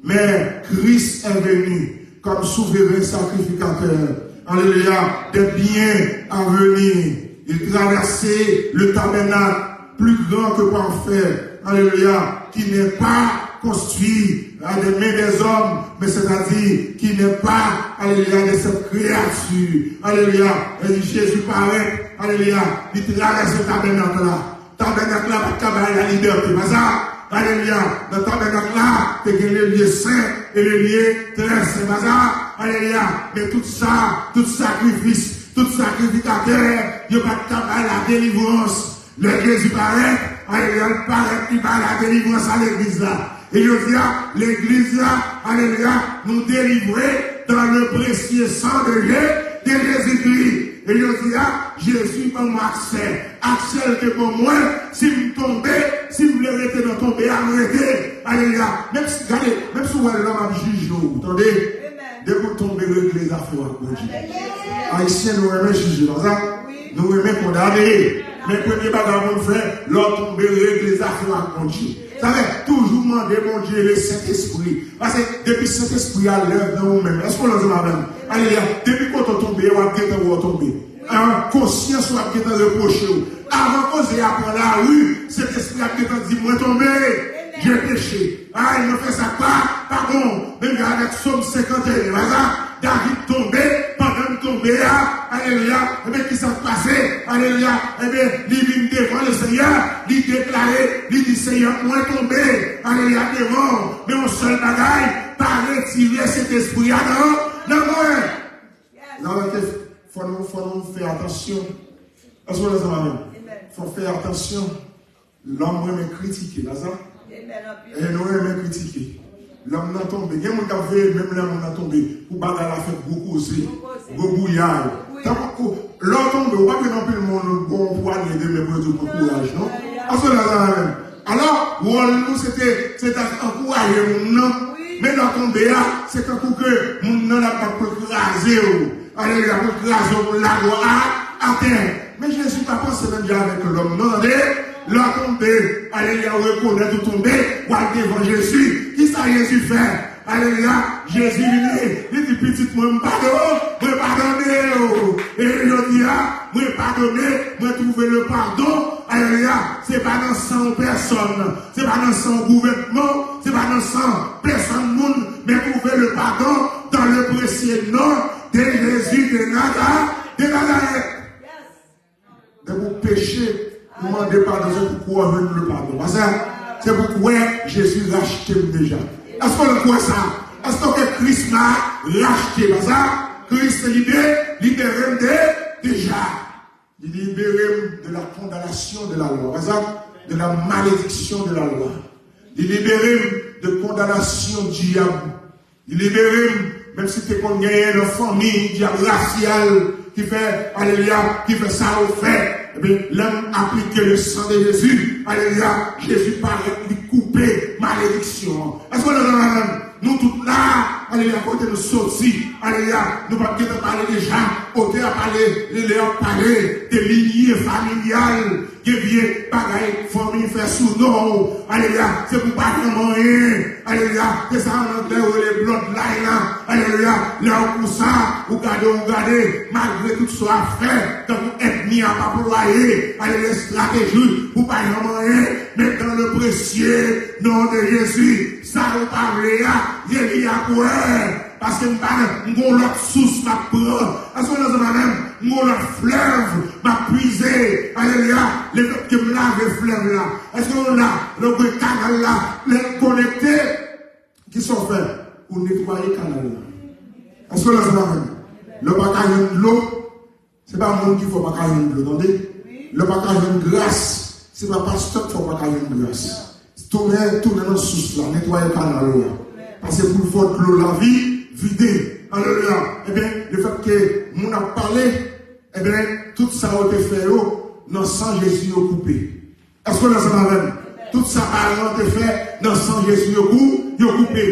Mais Christ est venu comme souverain sacrificateur. Alelouya. Des biens à venir. Il traversait le tabernacle, plus grand que parfait. Alelouya. Qui n'est pas construit à des mains des hommes, mais c'est-à-dire qui n'est pas, alelouya, de cette créature. Alelouya. E Jezi parèt, alelouya, li travèse tabènak la. Tabènak la pa t ka bay la libète, pa sa? Alelouya. Nan tabènak la, te gen le lieu saint et le lieu très saint, pa sa? Alelouya. Men tout sa, tout sakrifis, tout sakrifikatè, yo pa t ka bay la delivrans. Lè Jezi parèt, alelouya, l parèt, li bay la delivrans a legliz la. E jodi a, legliz la, alelouya, nou delivre dans le précieux sang de Jé-, de Jésus-Christ. E jodi a, Jezi ban m aksè. Aksè l te ban mwen, si m tonbe, si m vle rete nan tonbe a, m rete. Alelouya. Menm si, gade, menm si w wè lòm ap jije w, tande. Depi w tonbe, regle zafè w ak Bondye. Ayisyen, nou renmen jije, pa sa? Nou renmen kondane. Men premye bagay pou n fè, lè w tonbe, regle zafè w ak Bondye. Sa vle toujou mande Bondye le Sentespri. Paske depi Sentespri a lève nan ou menm, èske w ansanm avè m? Alelouya. Depi kote w tonbe, w ap gentan wè w tonbe. An konsyans ou ap gentan repwoche w. Avan koze a pran lari, Sentespri ap gentan di, mwen tonbe, j'ai péché. Ay, mwen fè sa k pa, pa bon. Menm jan avèk Sòm senkanteyen, pa sa? David tonbe, pandan l tonbe a, alelouya, ebyen, kisa k pase? Alelouya, ebyen, li vin devan Lesenyè, li deklare, li di, Senyè, mwen tonbe, alelouya, devan w, men yon sèl bagay, pa retire Sentespri a nan, nan mwen. Nan lòt, fò nou, fò nou fè atansyon. Èske w ansanm avè m? Fò fè atansyon. Lòm renmen kritike, pa sa? E nou renmen kritike. Lòm nan tonbe. Gen moun k ap veye menm lè moun nan tonbe. Pou bagay la fè gwo koze, gwo bouyay. Tankou lè w tonbe, ou pa gen anpil moun bon pou ale demen pou yo di w pran kouraj, non? Èske w ansanm avè m? Alò, wòl nou, se te, se te ankouraje moun nan. Men lè w tonbe a, se tankou ke moun nan l ap bat pou l kraze w. Alelouya, pou l kraze w, pou l lage w a, atè. Men Jezi pa panse menm jan avèk lòm nan, tande. Lè w tonbe, alelouya, w rekonèt ou tonbe, w al devan Jezi. Kisa Jezi fè? Alelouya, Jezi vini, li di, pitit mwen, m padone, mwen padone w. E jodi a, mwen padone, mwen twouve le padon. Alelouya, se pa nan san yon pèsòn, se pa nan san yon gouvènman, se pa nan san pèsòn moun, men twouve le padon dans le précieux nom de Jésus de Naza-, de Nazareth. Depi w peche, ou mande padon, se pou w jwenn le padon. Pa sa? Se pou w kwè Jezi rachte m deja. Èske w kwè sa? Èske w kwè Kris la rachte? Pa sa? Kris libe-, libere m de, deja. Li libere m de la condamnation de la loi. Pa sa? De la malédiction de la loi. Li libere m de kondanasyon dyab. Li libere m, menm si te konn genyen nan fanmi dyab rasyal ki fè, alelouya, ki fè sa yo fè. Ebyen, lè m aplike le sang de Jésus, alelouya, Jezi parèt, li koupe malediksyon an. Èske w ansanm avè m? Nou tout la, alelouya, kote nou soti, alelouya, nou p ap gentan pale deja, otè a pale, li lè ap pale de linye familyal, gen vye bagay fanmi fè sou non w, alelouya, se pou pa janm anyen, alelouya, se sa an anglè yo rele bloodline la, alelouya, lè w konsa, ou gade, ou gade, malgre tout sa w ap fè, tankou ènmi a p ap plwaye, alelouya, estrateji pou pa janm anyen, men dans le précieux nom de Jésus, sa yo pa vle a, ye li ap wè. Paske m pa, m gon lòt sous m ap pran. Èske w ansanm avè m? M gon lòt flèv m ap pwize. Alelouya. Lefètke m lave flèv la. Èske w la? Lè w gen kanal la, lè l konekte, kisa w fè? Ou netwaye kanal la. Èske w ansanm avè m? Lè w pa ka jwenn dlo, se pa moun ki fè w pa ka jwenn dlo, tande. Lè w pa ka jwenn gras, se pa pastè k fè w pa ka jwenn gras. Tounen, tounen nan sous la, netwaye kanal ou a. Paske pou l fè w dlo lavi, vide. Alelouya. Ebyen, lefètke moun ap pale, ebyen, tout sa yo te fè yo, nan san Jezi yo koupe. Èske w ansanm avè m? Tout sa paran an te fè, nan san Jezi yo kou-, yo koupe.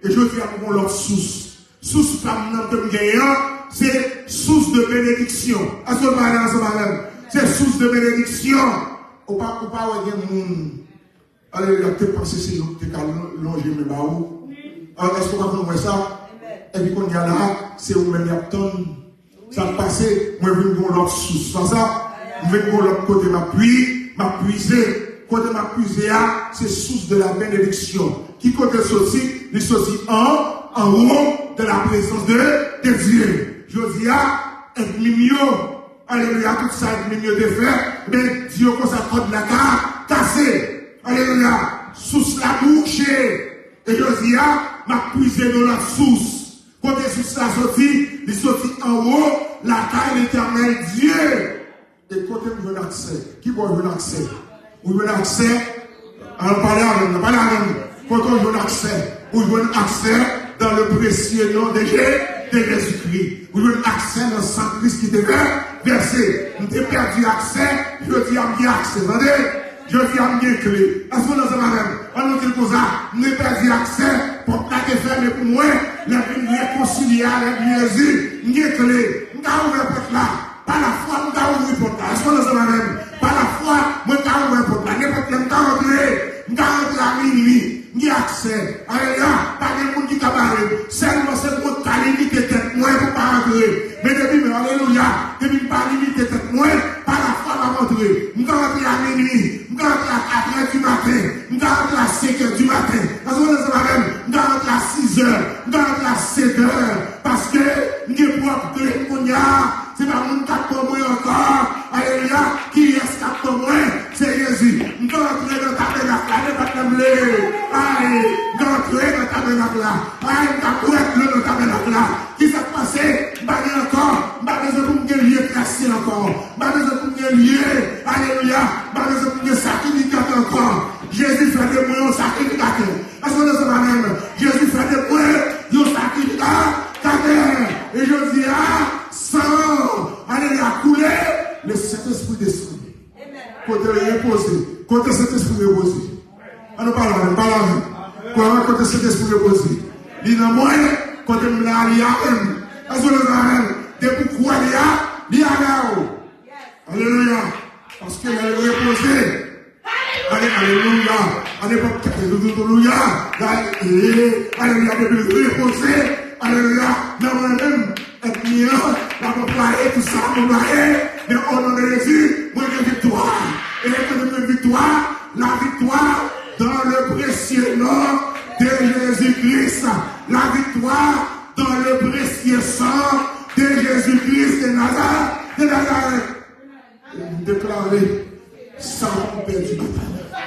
E jodi a, m gon lòt sous. Sous pa m nan ke m genyen an, se sous de benediksyon. Èske w pale ansanm avè m? Se sous de benediksyon. Ou pa, ou pa wè gen moun, alelouya, te panse se yo ki te ka lon-, lonje men ba ou? Alò, èske w pa konn wè sa? Epi kounye a la, se ou menm y ap tann. Sa k pase, mwen vin gon lòt sous. Pa sa? M vin gon lòt kote m ap pwi-, m ap pwize. Kote m ap pwize a, se sous de la benediksyon. Ki kote l soti? Li soti an, anwo de la prezans de, de Dye. Jodi a, ènmi m yo, alelouya, tout sa ènmi m yo te fè, men di yo konsa kòd la ka kase. Alelouya, sous la bouche. E jodi a, m ap pwize nan lòt sous. Kote sous la soti? Li soti anwo, lakay Letènèl Dye. E kote m jwenn aksè? Ki bò w jwenn aksè? Ou jwenn aksè? Alò, pale avè m, pale avè m. Kote w jwenn aksè? Ou jwenn aksè dans le précieux nom de Jé-, de Jésus-Christ. Ou jwenn aksè nan san Kris ki te vè-, vèse. M te pèdi aksè, jodi a m gen aksè. Tande? Jodi a m gen kle. Èske w ansanm avè m? Ann nou di l konsa, m te pèdi aksè, pòt la te fèmen pou mwen, lè m vin rekonsilye avèk Jezi, m gen kle. M ka ouvè pòt la. Pa lafwa, m ka ouvri pòt la. Èske w ansanm avè m? Pa lafwa, mwen ka ouvè pòt la. Nenpòt lè m ka rantre, m ka rantre a minwi. M gen aksè. Alelouya. Pa gen moun ki ka bare m. Sèlman se mwen k ka limite tèt mwen pou m pa rantre. Men depi men, alelouya, depi m pa limite tèt mwen, pa lafwa m ap antre. M ka antre a minwi, m ka antre a katrè di maten, m ka antre a senkè di maten. Èske w ansanm avè m? M ka antre a sizè, m ka antre a setè, paske m gen pwòp kle m kounye a. Se pa moun k ap ban mwen ankò. Alelouya. Kiyès k ap ban mwen? Se Jezi. M ka antre nan tabènak la nenpòt lè m vle. Ay, m ka antre nan tabènak la. Ay, m ka bwè dlo nan tabènak la. Kisa k pase? M pa gen ankò. M pa bezwen pou m gen lye krasye ankò. M pa bezwen pou m gen lye, alelouya, m pa bezwen pou m gen sakrifikatè ankò. Jezi fè de mwen yon sakrifikatè. Èske w ansanm avè m? Jezi fè de mwen yon sakrifikatè. E jodi a, san, alelouya, koule, le Sentespri desann. Kote l repoze? Kote Sentespri repoze? Ann nou pale avè m, pale avè m. Kwè mwen, kote Sentespri repoze? Li nan mwen, kote m la, li avè m. Èske w ansanm avè m? Depi w kwè li a, li avè w. Alelouya. Paske lè l repoze, ale, alelouya. Alelouya. Alelouya. Depi l repoze, alelouya, nan mwen menm, ènmi an, l ap anplwaye tout sa pou anplwaye, men o non de Jezi, mwen gen viktwa. E kote mwen gen viktwa? La victoire dans le précieux nom de Jésus-Christ. La victoire dans le précieux sang de Jésus-Christ de Nazareth. De Nazareth. E m deklare, Satan pèdi batay la.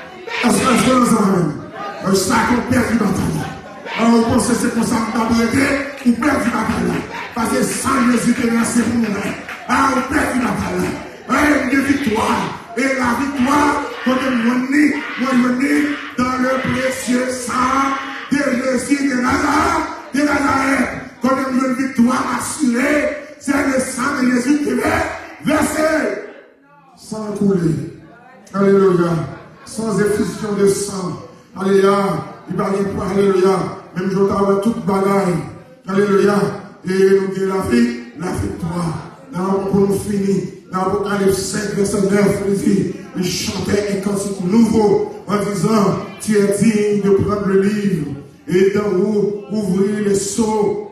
Èske, èske nou ansanm avè m? Satan pèdi batay la. Alò, ou panse se konsa m t ap rete? Ou pèdi batay la. Paske san Jezi te vèse pou mwen. A, ou pèdi batay la. E m gen viktwa. E la viktwa, kote m jwenn li? Mwen jwenn li dans le précieux sang de Jésus de Nazareth, de Nazareth. Kote m jwenn viktwa asire, se le sang de Jésus ki te vèse. San koule. Alelouya. Sans effusion de sang. Alelouya. Li pa gen pwa, alelouya. Menm jan w ta wè tout bagay. Alelouya. E nou gen lavi, laviktwa. Nan, pou nou fini, nan Apokalips senk, vèsè nèf, li di, il chantait un cantique nouveau en disant, tu es digne de prendre le livre et d'en ou-, ouvrir les sceaux.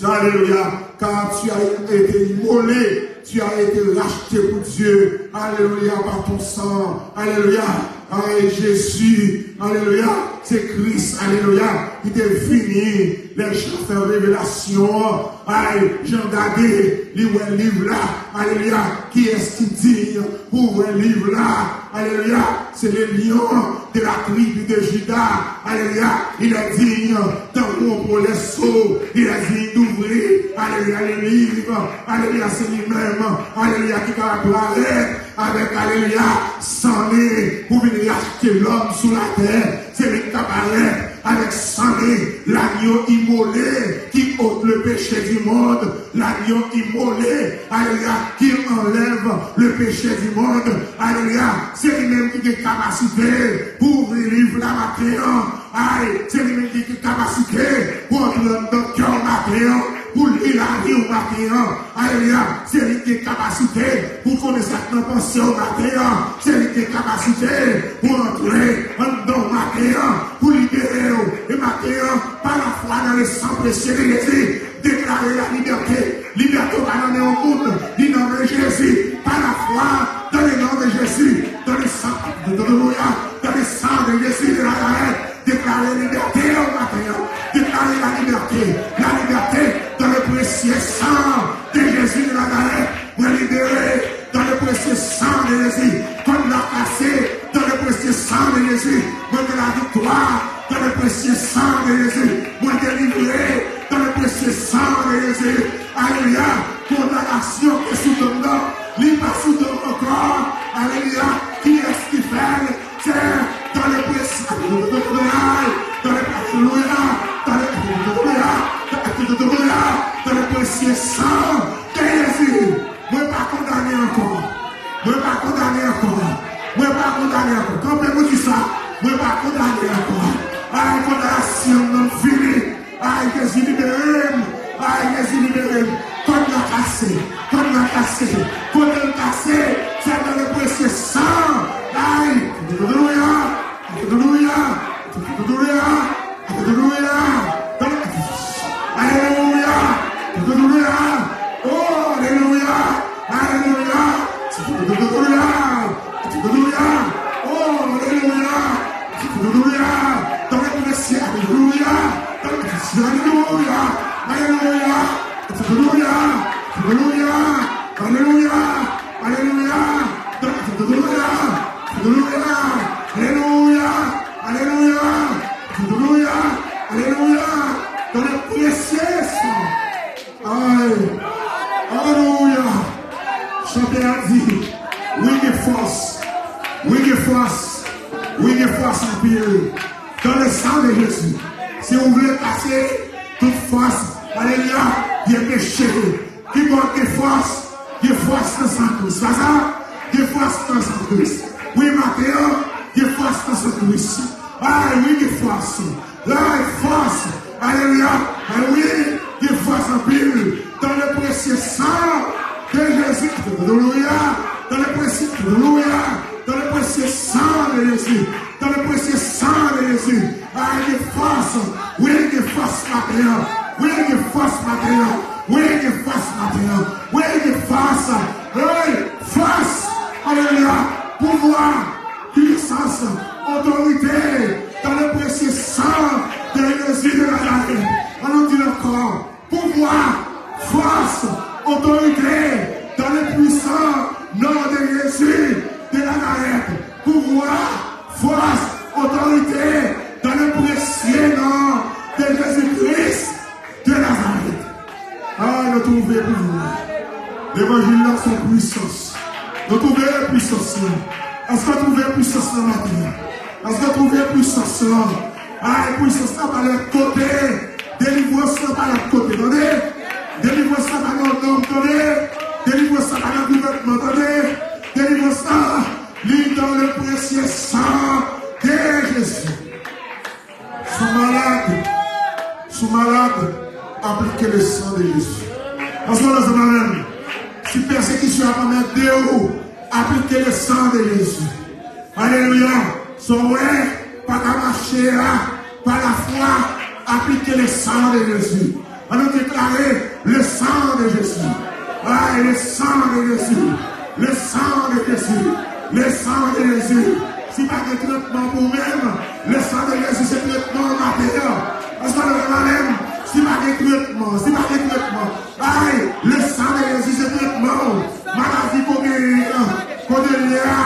Alelouya. Car tu as été immolé, tu as été racheté pour Dieu. Alelouya, par ton sang. Alelouya. Ay, Jezi. Alelouya. Se Kris. Alelouya. Ki te vini. Lè Jan fè revelasyon an. Ay, Jan gade. Li wè liv la. Alelouya. Kiyès ki diy pou ouvè liv la? Alelouya. C'est le lion de la tribu de Juda. Alelouya. Il est digne d'en rompre les sceaux. Il est digne d'ouvrir. Alelouya. Le livre. Alelouya. Se li menm. Alelouya. Ki ka parèt avèk, alelouya, san li pou vin rachte lòm sou latè. Se li ki ka parèt avèk san li, l'agneau immolé qui ôte le péché du monde, l'agneau immolé, alelouya, qui enlève le péché du monde, alelouya, se li menm ki gen kapasite pou ouvri liv la maten an, ay, se li menm ki gen kapasite pou antre anndan kè w maten an, pou li lavi w maten an, alelouya, se li ki gen kapasite pou konnen sa k nan panse w maten an, se li ki gen kapasite pou antre anndan w maten an, pou libere w. E maten an, par la foi dans le sang précieux de Jésus, deklare la liberté. Libète w pa nan men yon moun, li nan men Jezi. Par la foi dans le nom de Jésus, dans le sang, alelouya, dans le sang de Jésus de Nazareth. Deklare libète w maten an. Deklare la liberté. La liberté dans le précieux sang de Jésus de Nazareth. Mwen libere dans le précieux sang de Jésus. Kòd la kase dans le précieux sang de Jésus. Mwen gen la viktwa dans le précieux sang de Jésus. Mwen delivre dans le précieux sang de Jésus. Alelouya. Kondanasyon ki sou do m nan, li pa sou do m ankò. Alelouya. Kiyès ki fè l? Se dans le précieux, dans le, alelouya, dans le, alelouya, dans le, alelouya, dans le précieux sang de Jésus. Mwen pa kondane ankò. Mwen pa kondane ankò. Mwen pa kondane ankò. Kanpe pou di sa. Mwen pa kondane ankò. Ay, kondanasyon nan fini. Ay, Jezi libere m. Ay, Jezi libere m. Kòd la kase. Kòd la kase. Kote l kase, se dans le précieux sang. Ay, alelouya. Alelouya. Alelouya! Alelouya! Alelouya! Alelouya! Alelouya! Alelouya! Alelouya! Alelouya! Alelouya! Dans le précieux sang. Ay! Alelouya! Chantè a di, wi, gen fòs. Wi, gen fòs. Wi, gen fòs anpil. Dans le sang de Jésus. Si w vle kase tout fòs, alelouya, pye peche. Kibò gen fòs? Gen fòs nan san Kris. Pa sa? Gen fòs nan san Kris. Wi, maten an, gen fòs nan san Kris. Ay, wi, gen fòs. Ay, fòs. Alelouya. Ay, wi, gen fòs anpil. Dans le précieux sang de Jésus. Alelouya. Dans le précieux, alelouya. Dans le précieux sang de Jésus. Dans le précieux sang de Jésus. Ay, gen fòs. Wi, gen fòs maten an. Wi, gen fòs maten an. Wi, gen fòs maten an. Wi, gen fòs. Hey, fòs. Alelouya. Pouvwa, pwisans, otorite. Dans le précieux sang de Jésus de Nazareth. Ann nou di l ankò. Pouvwa, fòs, otorite, dans le puissant nom de Jésus de Nazareth. Pouvwa, fòs, otorite, dans le précieux nom de Jésus-Christ de Nazareth. Ah, nou twouve pouvwa. Levanjil la se pwisans. Nou twouve pwisans lan. Èske w twouve pwisans lan maten an? Èske w twouve pwisans lan? Ay, pwisans lan pa lòt kote. Delivrans lan pa lòt kote, tande. Delivrans lan pa nan lòm, tande. Delivrans lan pa nan gouvènman, tande. Delivrans lan, li dans le précieux sang de Jésus. Si w malad, si w malad, aplike le sang de Jésus. Ansanm, ansanm, ansanm. Si pèsekisyon ap anmède w, aplike le sang de Jésus. Alelouya. Sa w wè, pa ka mache a, pa lafwa, aplike le sang de Jésus. Ann nou deklare le sang de Jésus. Ay, le sang de Jésus. Le sang de Jésus. Le sang de Jésus. Si pa gen tretman pou ou menm, le sang de Jésus se tretman w maten an. Èske nou menm? Si pa gen tretman, si pa gen tretman, ay, le sang de Jésus se tretman w. Maladi ke w genyen an, kote l ye a,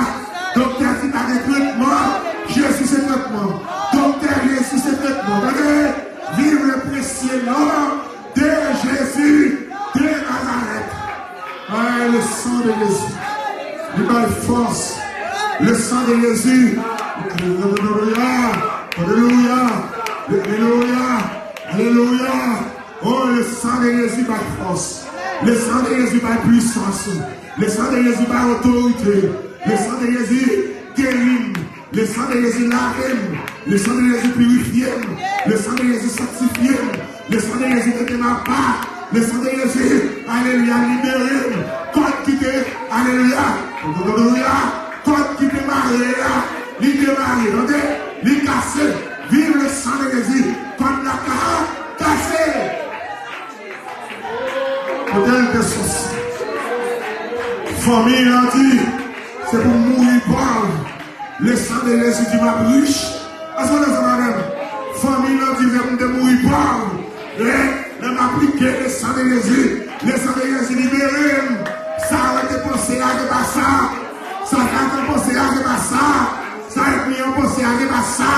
doktè di pa gen tretman, Jezi se tretman. Doktè, Jezi se tretman. Tande, vive le précieux nom de Jésus de Nazareth. Ay, le sang de Jésus. Li bay fòs. Le sang de Jésus. Alelouya. Alelouya. Alelouya. Alelouya. Oh, le sang de Jésus bay fòs. Le sang de Jésus bay pwisans. Le sang de Jésus bay otorite. Le sang de Jésus geri m. Le sang de Jésus lave m. Le sang de Jésus pirifye m. Le sang de Jésus sanktifye m. Le sang de Jésus mete m apa. Le sang de Jésus, alelouya, libere m. Kòd ki te, alelouya, alelouya, kòd ki te mare a, li demare, tande, li kase. Vive le sang de Jésus. Kòd la ka kase. Kote l te sòti? Fanmi an di, se pou m mouri pòv. Le sang de Jésus di m ap rich. Èske w ansanm avè m? Fanmi an di, se pou m te mouri pòv. E lè m aplike le sang de Jésus, le sang de Jésus libere m. Sa yo te panse a, se pa sa. Sa Satan panse a, se pa sa. Sa ènmi an panse a, se pa sa.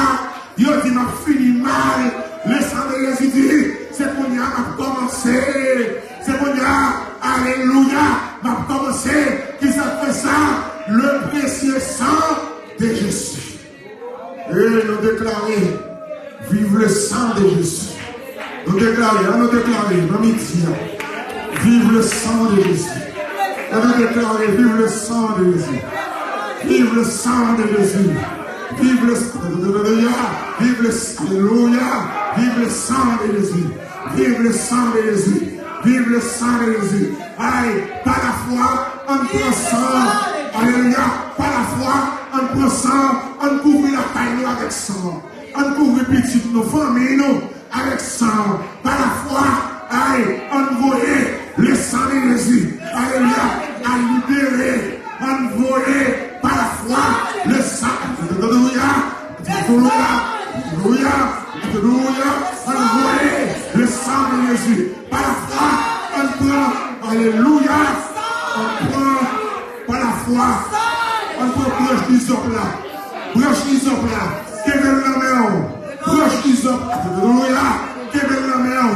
Yo di m ap fini mal. Le sang de Jésus di, se kounye a m ap kòmanse. Se kounye a, alelouya, m ap kòmanse. Kisa k fè sa? Le précieux sang de Jésus. E nou deklare, vive le sang de Jésus. Nou deklare, ann nou deklare, nan midi a. Vive le sang de Jésus. Ann nou deklare, vive le sang de Jésus. Vive le sang de Jésus. Vive le, vive le, alelouya. Vive le sang de Jésus. Vive le sang de Jésus. Vive le sang de Jésus. Ay, pa lafwa, ann pran san. Alelouya. Pa lafwa, ann pran san. Ann kouvri lakay nou avèk san. Ann kouvri pitit nou, fanmi nou avèk san. Pa lafwa, ay, ann voye le sang de Jésus. Alelouya. Al libere. Ann voye pa lafwa le sang. Alelouya. Alelouya. Alelouya. Alelouya. Ann voye le sang de Jésus. Pa lafwa, ann pran Alelouya. Ann pran pa lafwa. Ann pran branch izòp la. Branch izòp la. Kenbe l nan men w. Branch izòp. Alelouya. Kenbe l nan men w.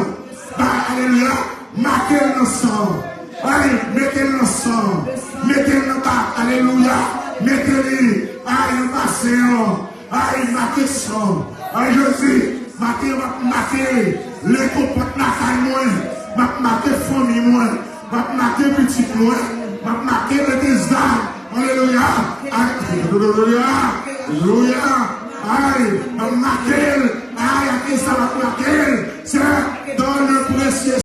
Ba, alelouya. Make l nan san. Ay, mete l nan san. Mete l nan ba. Alelouya. Mete li. Ay, nan basen an. Ay, make san. Ay, Jezi, make, m ap make lekonpòt lakay mwen. M ap make fanmi mwen. M ap make pitit mwen. M ap make legliz la. Alelouya. Alelouya. Alelouya. Ay, m ap make l. Ay, ake sa m ap make l. Se dans le précieux